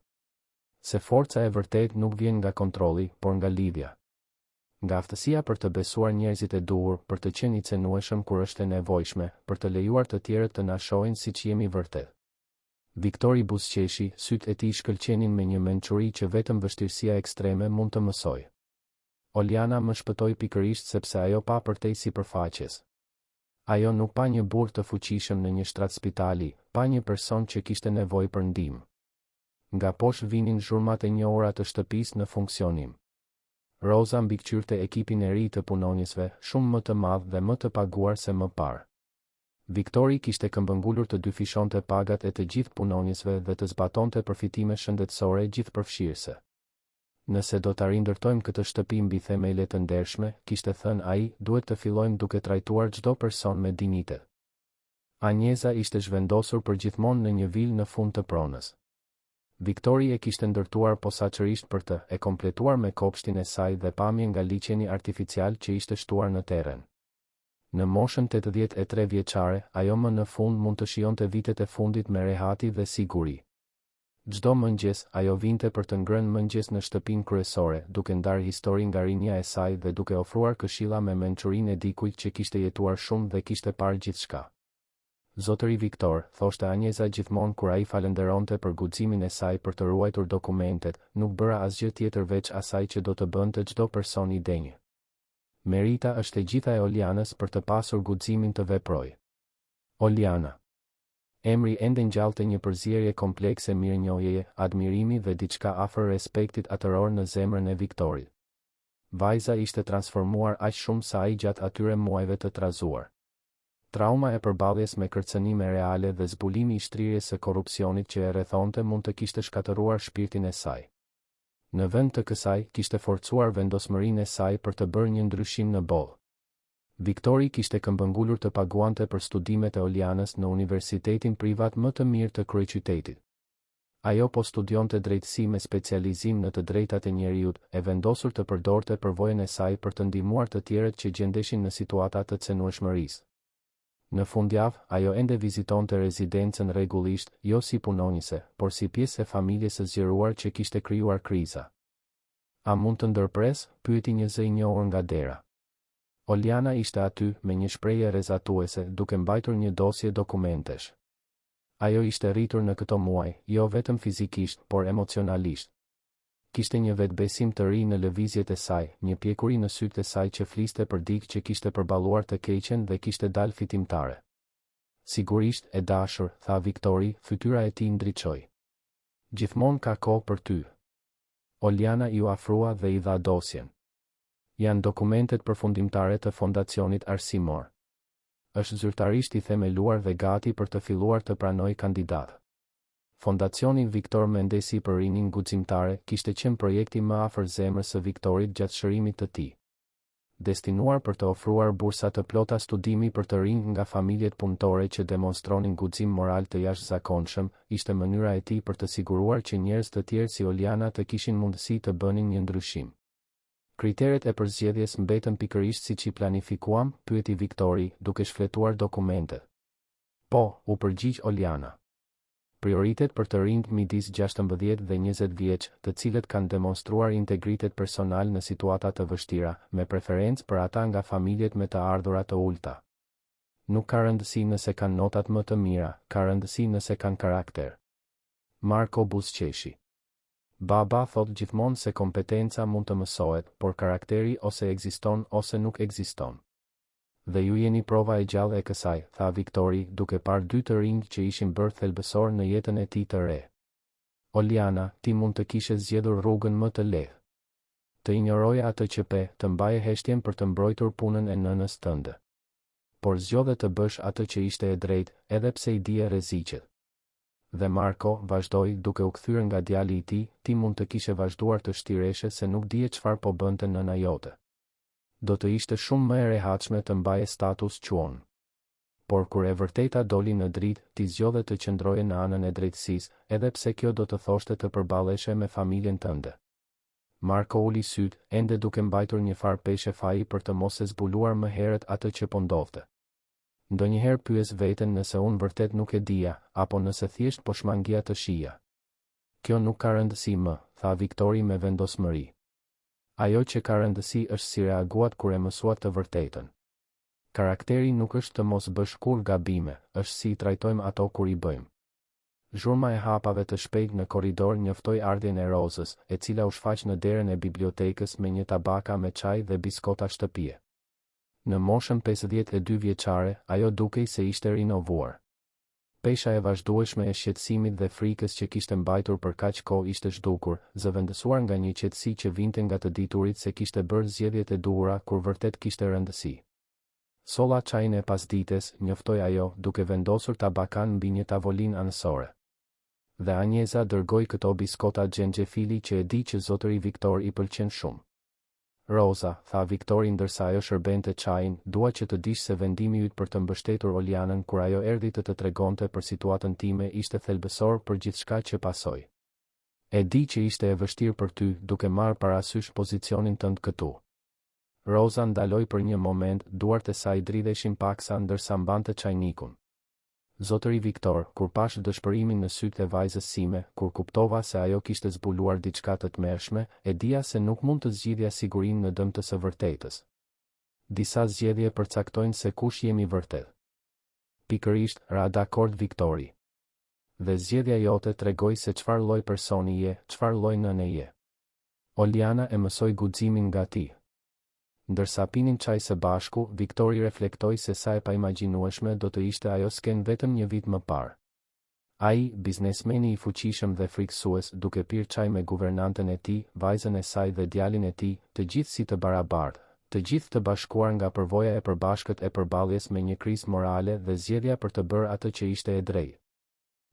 Se forca e vërtetë nuk vjen nga kontrolli, por nga lidhja. Nga aftësia për të besuar njerëzit e duhur, për të qenë i cenueshëm kur është e nevojshme, për të lejuar të tjerët të na shohin siç jemi vërtet. Viktori buzëqeshi, sytë e tij shkëlqenin me një mençuri që vetëm vështirësia ekstreme mund të mësojë. Oliana më shpëtoi pikërisht sepse ajo pa përtej sipërfaqes. Ajo nuk pa një burrë të fuqishëm në një shtrat spitali, pa një person që kishte nevojë për ndihmë. Nga poshtë vinin zhurmat e njohura të shtëpisë në funksionim. Roza mbikëqyrte ekipin e ri të punonjësve, shumë më të madh dhe më të paguar se më parë. Viktori kishte këmbëngulur të dyfishonte pagat e të gjithë punonjësve dhe të zbatonte përfitime shëndetësore gjithëpërfshirëse. Nëse do ta rindërtojmë këtë shtëpi mbi themele të ndershme, kishte thënë ai, duhet të fillojmë duke trajtuar çdo person me dinjitet. Anjeza ishte zhvendosur përgjithmonë në një vilë në fund të pronës. Viktori e kishte ndërtuar posaçërisht për të, e kompletuar me kopshtin e saj dhe pamje nga liqeni artificial që ishte shtuar në terren. Në moshën 83 vjeçare, ajo më në fund mund të shijonte vitet e fundit me rehati dhe siguri. Çdo mëngjes, ajo vinte për të ngrënë mëngjes në shtëpinë kryesore, duke ndarë histori nga rinia e saj dhe duke ofruar këshilla me mençurinë e dikujt që kishte jetuar shumë dhe kishte parë gjithçka. Zotëri Viktor, thoshte Anjeza gjithmonë kur ai falënderonte për guximin e saj për të ruajtur dokumentet, nuk bëra asgjë tjetër veç asaj që do të bënte çdo person i denjë. Merita është e gjitha e Olianës për të pasur guximin të veprojë. Oliana. Emri ende ngjallte një përzierje komplekse mirënjohjeje, admirimi dhe diçka afër respektit atëror në zemrën e Viktorit. Vajza ishte transformuar aq shumë sa ai gjatë atyre muajve të trazuar. Trauma e përballjes me kërcënime reale dhe zbulimi i shtrirjes së korrupsionit që e rrethonte mund të kishte shkatërruar shpirtin e saj. Në vend të kësaj, kishte forcuar vendosmërinë e saj për të bërë një ndryshim në botë. Viktori kishte këmbëngulur të paguante për studimet e Olianës në universitetin privat më të mirë të kryeqytetit. Ajo po studionte drejtësi me specializim në të drejtat e njeriut, e vendosur të përdorte përvojën e saj për të ndihmuar të tjerët që gjendeshin në situata të cenueshmërisë. Në fundjavë, ajo ende vizitonte rezidencën rregullisht, jo si punonjëse, por si pjesë e familjes së zgjeruar që kishte krijuar kriza. A mund të ndërpres? pyeti një zë i njohur nga dera. Oliana ishte aty, me një shprehje rrezatuese, duke mbajtur një dosje dokumentesh. Ajo ishte rritur në këto muaj, jo vetëm fizikisht, por emocionalisht. Kishte një vetëbesim të ri në lëvizjet e saj, një pjekuri në sytë e saj që fliste për dikë që kishte përballuar të keqen dhe kishte dalë fitimtare. Sigurisht, e dashur, tha Viktori, fytyra e tij ndriçoi. Gjithmonë ka kohë për ty. Oliana iu afrua dhe i dha dosjen. Janë dokumentet përfundimtare të Fondacionit Arsimor. Është zyrtarisht i themeluar dhe gati për të filluar të pranojë kandidatë. Fondacioni Viktor Mendesi për Rininë Guximtare kishte qenë projekti më afër zemrës së Viktorit gjatë shërimit të tij. Destinuar për të ofruar bursa të plota studimi për të rinjtë nga familjet punëtore që demonstronin guxim moral të jashtëzakonshëm, ishte mënyra e tij për të siguruar që njerëz të tjerë si Oliana të kishin mundësi të bënin një ndryshim. Kriteret e përzgjedhjes mbetën pikërisht siç i planifikuam? pyeti Viktori, duke shfletuar dokumentet. Po, u përgjigj Oliana. Prioritet për të rinjtë midis 16 dhe 20 vjeç, të cilët kanë demonstruar integritet personal në situata të vështira, me preferencë për ata nga familjet me të ardhura të ulëta. Nuk ka rëndësi nëse kanë notat më të mira, ka rëndësi nëse kanë karakter. Marko buzëqeshi. Baba thotë gjithmonë se kompetenca mund të mësohet, por karakteri ose ekziston ose nuk ekziston. Dhe ju jeni prova e gjallë e kësaj, tha Viktori, duke parë dy të rinjtë që ishin bërë thelbësorë në jetën e tij të re. Oliana, ti mund të kishe zgjedhur rrugën më të lehtë. Të injoroje atë që pe, të mbaje heshtjen për të mbrojtur punën e nënës tënde. Por zgjodhe të bësh atë që ishte e drejtë, edhe pse i dije rreziqet. Dhe Marko, vazhdoi, duke u kthyer nga djali i tij, ti mund të kishe vazhduar të shtireshe se nuk dije çfarë po bënte nëna jote. Do të ishte shumë më e rehatshme të mbaje status quo-n. Por kur e vërteta doli në dritë, ti zgjodhe të qëndroje në anën e drejtësisë, edhe pse kjo do të thoshte të përballeshe me familjen tënde. Marko uli sytë, ende duke mbajtur njëfarë peshe faji për të mos e zbuluar më herët atë që po ndodhte. Ndonjëherë pyes veten nëse unë vërtet nuk e dija, apo nëse thjesht po shmangia të shihja. Kjo nuk ka rëndësi më, tha Viktori me vendosmëri. Ajo që ka rëndësi është si reaguat kur e mësuat të vërtetën. Karakteri nuk është të mos bësh kurrë gabime, është si i trajtojmë ato kur i bëjmë. Zhurma e hapave të shpejtë në korridor njoftoi ardhjen e Rozës, e cila u shfaq në derën e bibliotekës me një tabaka me çaj dhe biskota shtëpie. Në moshën 52 vjeçare, ajo dukej se ishte rinovuar. Pesha e vazhdueshme e shqetësimit dhe frikës që kishte mbajtur për kaq kohë ishte zhdukur, zëvendësuar nga një qetësi që vinte nga të diturit se kishte bërë zgjedhjet e duhura kur vërtet kishte rëndësi. Solla çajin e pasdites, njoftoi ajo, duke vendosur tabakanë mbi një tavolinë anësore. Dhe Anjeza dërgoi këto biskota xhenxhefili që e di që zotëri Viktor i pëlqen shumë. Roza, tha Viktori ndërsa ajo shërbente çajin, dua që të dish se vendimi yt për të mbështetur Olianën kur ajo erdhi të të tregonte për situatën time ishte thelbësor për gjithçka që pasoi. E di që ishte e vështirë për ty, duke marrë parasysh pozicionin tënd këtu. Roza ndaloi për një moment, duart e saj dridheshin paksa ndërsa mbante çajnikun. Zotëri Viktor, kur pashë dëshpërimin në sytë e vajzës sime, kur kuptova se ajo kishte zbuluar diçka të tmerrshme, e dija se nuk mund të zgjidhja sigurinë në dëm të së vërtetës. Disa zgjedhje përcaktojnë se kush jemi vërtet. Pikërisht, ra dakord Viktori. Dhe zgjedhja jote tregoi se çfarë lloj personi je, çfarë lloj nëne je. Oliana e mësoi guximin nga ti. Ndërsa pinin çaj së bashku, Viktori reflektoi se sa e paimagjinueshme do të ishte ajo skenë vetëm një vit më parë. Ai, biznesmeni i fuqishëm dhe frikësues, duke pirë çaj me guvernanten e tij, vajzën e saj dhe djalin e tij, të gjithë si të barabartë, të gjithë të bashkuar nga përvoja e përbashkët e përballjes me një krizë morale dhe zgjedhja për të bërë atë që ishte e drejtë.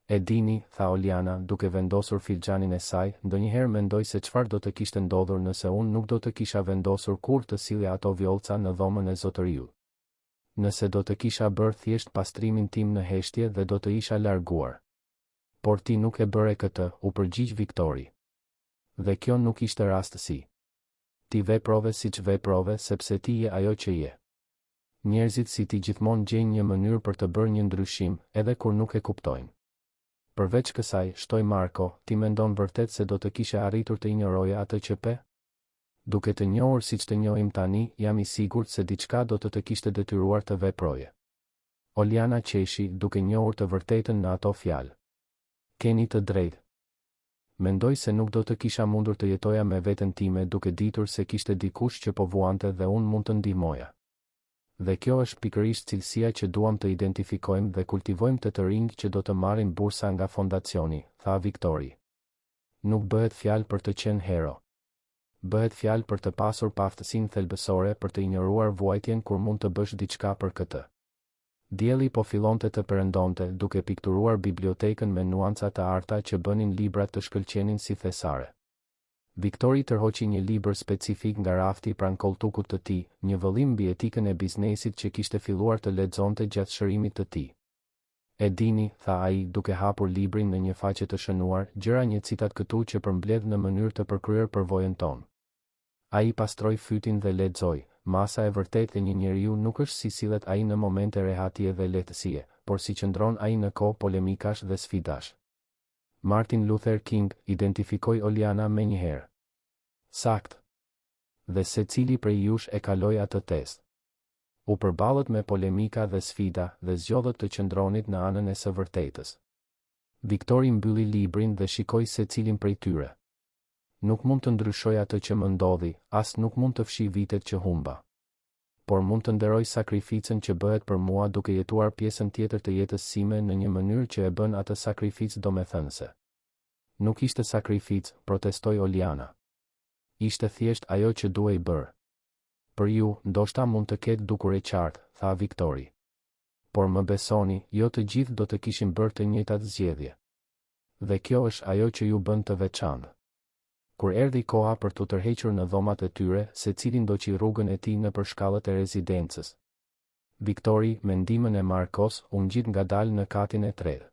E dini, tha Oliana, duke vendosur filxhanin e saj, ndonjëherë mendoj se çfarë do të kishte ndodhur nëse unë nuk do të kisha vendosur kurrë të sillja ato vjollca në dhomën e zotëriut. Nëse do të kisha bërë thjesht pastrimin tim në heshtje dhe do të isha larguar. Por ti nuk e bëre këtë, u përgjigj Viktori. Dhe kjo nuk ishte rastësi. Ti veprove siç veprove sepse ti je ajo që je. Njerëzit si ti gjithmonë gjejnë një mënyrë për të bërë një ndryshim, edhe kur nuk e kuptojnë. Përveç kësaj, shtoi Marko, ti mendon vërtet se do të kishe arritur të injoroje atë që pe? Duke të njohur siç të njohim tani, jam i sigurt se diçka do të të kishte detyruar të veproje. Oliana qeshi, duke njohur të vërtetën në ato fjalë. Keni të drejtë. Mendoj se nuk do të kisha mundur të jetoja me veten time duke ditur se kishte dikush që po vuante dhe unë mund të ndihmoja. Dhe kjo është pikërisht cilësia që duam të identifikojmë dhe kultivojmë te të rinjtë që do të marrin bursa nga fondacioni, tha Viktori. Nuk bëhet fjalë për të qenë hero. Bëhet fjalë për të pasur paaftësinë thelbësore për të injoruar vuajtjen kur mund të bësh diçka për këtë. Dielli po fillonte të perëndonte, duke pikturuar bibliotekën me nuanca të arta që bënin librat të shkëlqenin si thesare. Viktori tërhoqi një libër specifik nga rafti pranë kolltukut të tij, një vëllim mbi etikën e biznesit që kishte filluar të lexonte gjatë shërimit të tij. E dini, tha ai, duke hapur librin në një faqe të shënuar, gjera një citat këtu që përmbledh në mënyrë të përkryer përvojën tonë. Ai pastroi fytin dhe lexoi, Masa e vërtetë e një njeriu nuk është si sillet ai në momente rehatie dhe lehtësie, por si qëndron ai në kohë polemikash dhe sfidash. Martin Luther King, identifikoi Oliana menjëherë. Saktë. Dhe secili prej jush e kaloi atë test. U përballët me polemika dhe sfida dhe zgjodhët të qëndronit në anën e së vërtetës. Viktori mbylli librin dhe shikoi secilin prej tyre. Nuk mund të ndryshoj atë që më ndodhi, as nuk mund të fshij vitet që humba. Por mund të nderoj sakrificën që bëhet për mua duke jetuar pjesën tjetër të jetës sime në një mënyrë që e bën atë sakrificë domethënëse. Nuk ishte sakrificë, protestoi Oliana. Ishte thjesht ajo që duhej bërë. Për ju, ndoshta mund të ketë dukur e qartë, tha Viktori. Por më besoni, jo të gjithë do të kishin bërë të njëjtat zgjedhje. Dhe kjo është ajo që ju bën të veçantë. Kur erdhi koha për t'u tërhequr në dhomat e tyre, secili ndoqi rrugën e tij nëpër shkallët e rezidencës. Viktori, me ndihmën e Markos, u ngjit ngadalë në katin e tretë.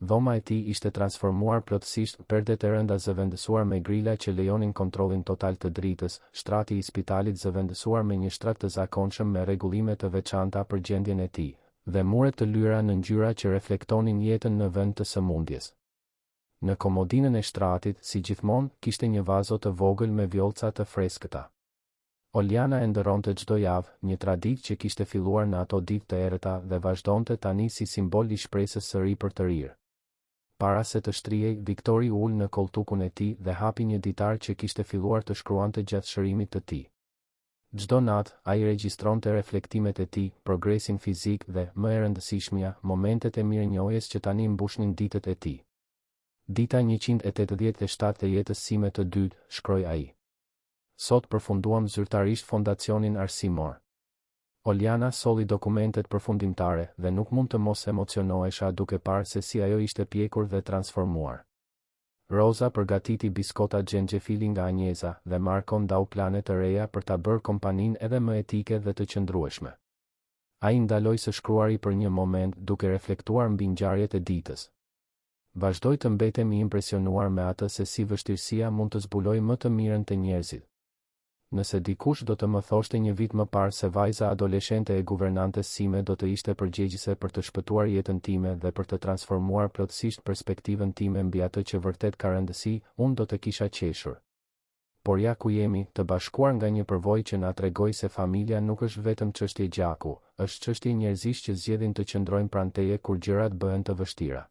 Dhoma e tij ishte transformuar plotësisht, perdet e rënda zëvendësuar me grila që lejonin kontrollin total të dritës, shtrati i spitalit zëvendësuar me një shtrat të zakonshëm me rregullime të veçanta për gjendjen e tij, dhe muret të lyera në ngjyra që reflektonin jetën në vend të sëmundjes. Në komodinën e shtratit, si gjithmonë, kishte një vazo të vogël me vjollca të freskëta. Oliana e ndërronte çdo javë, një traditë që kishte filluar në ato ditë të errëta dhe vazhdonte tani si simbol i shpresës së ripërtërirë. Para se të shtrihej, Viktori u ul në kolltukun e tij dhe hapi një ditar që kishte filluar të shkruante gjatë shërimit të tij. Çdo natë, ai regjistronte reflektimet e tij, progresin fizik dhe, më e rëndësishmja, momentet e mirënjohjes që tani mbushnin ditët e tij. Dita 187 e jetës sime të dytë, shkroi ai. Sot përfunduam zyrtarisht fondacionin arsimor. Oliana solli dokumentet përfundimtare dhe nuk mund të mos emocionohesha duke parë se si ajo ishte pjekur dhe transformuar. Roza përgatiti biskota xhenxhefili nga Anjeza dhe Marko ndau plane të reja për ta bërë kompaninë edhe më etike dhe të qëndrueshme. Ai ndaloi së shkruari për një moment duke reflektuar mbi ngjarjet e ditës. Vazhdoj të mbetem i impresionuar me atë se si vështirësia mund të zbulojë më të mirën te njerëzit. Nëse dikush do të më thoshte një vit më parë se vajza adoleshente e guvernantes sime do të ishte përgjegjëse për të shpëtuar jetën time dhe për të transformuar plotësisht perspektivën time mbi atë që vërtet ka rëndësi, unë do të kisha qeshur. Por ja ku jemi, të bashkuar nga një përvojë që na tregoi se familja nuk është vetëm çështje gjaku, është çështje njerëzish që zgjedhin të qëndrojnë pranë teje kur gjërat bëhen të vështira.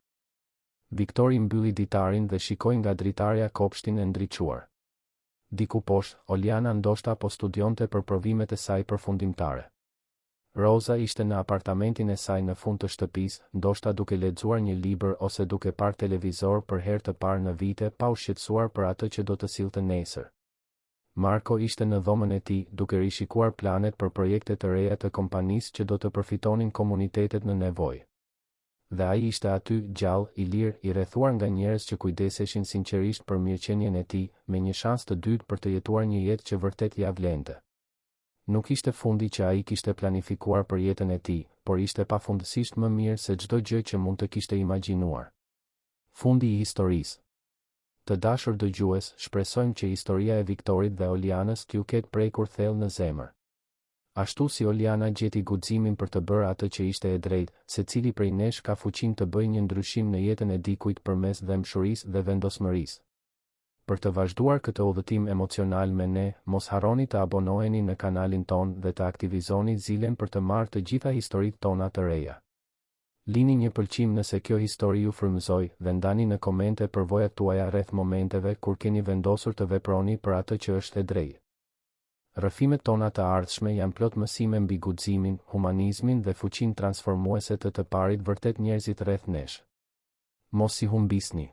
Viktori mbylli ditarin dhe shikoi nga dritarja kopshtin e ndriçuar. Diku poshtë, Oliana ndoshta po studionte për provimet e saj përfundimtare. Roza ishte në apartamentin e saj në fund të shtëpisë, ndoshta duke lexuar një libër ose duke parë televizor për herë të parë në vite pa u shqetësuar për atë që do të sillte nesër. Marko ishte në dhomën e tij, duke rishikuar planet për projekte të reja të kompanisë që do të përfitonin komunitetet në nevojë. Dhe ai ishte aty, gjallë, i lirë, i rrethuar nga njerëz që kujdeseshin sinqerisht për mirëqenien e tij, me një shans të dytë për të jetuar një jetë që vërtet ia vlente. Nuk ishte fundi që ai kishte planifikuar për jetën e tij, por ishte pafundësisht më mirë se çdo gjë që mund të kishte imagjinuar. Fundi i historisë. Të dashur dëgjues, shpresojmë që historia e Viktorit dhe Olianës t'ju ketë prekur thellë në zemër. Ashtu si Oliana gjeti guximin për të bërë atë që ishte e drejtë, secili prej nesh ka fuqinë të bëjë një ndryshim në jetën e dikujt përmes dhembshurisë dhe vendosmërisë. Për të vazhduar këtë udhëtim emocional me ne, mos harroni të abonoheni në kanalin tonë dhe të aktivizoni zilen për të marrë të gjitha historitë tona të reja. Lini një pëlqim nëse kjo histori ju frymëzoi dhe ndani në komente përvojat tuaja rreth momenteve kur keni vendosur të veproni për atë që është e drejtë. Rrëfimet tona të ardhshme janë plot mësime mbi guximin, humanizmin dhe fuqinë transformuese të të parit vërtet njerëzit rreth nesh. Mos i humbisni.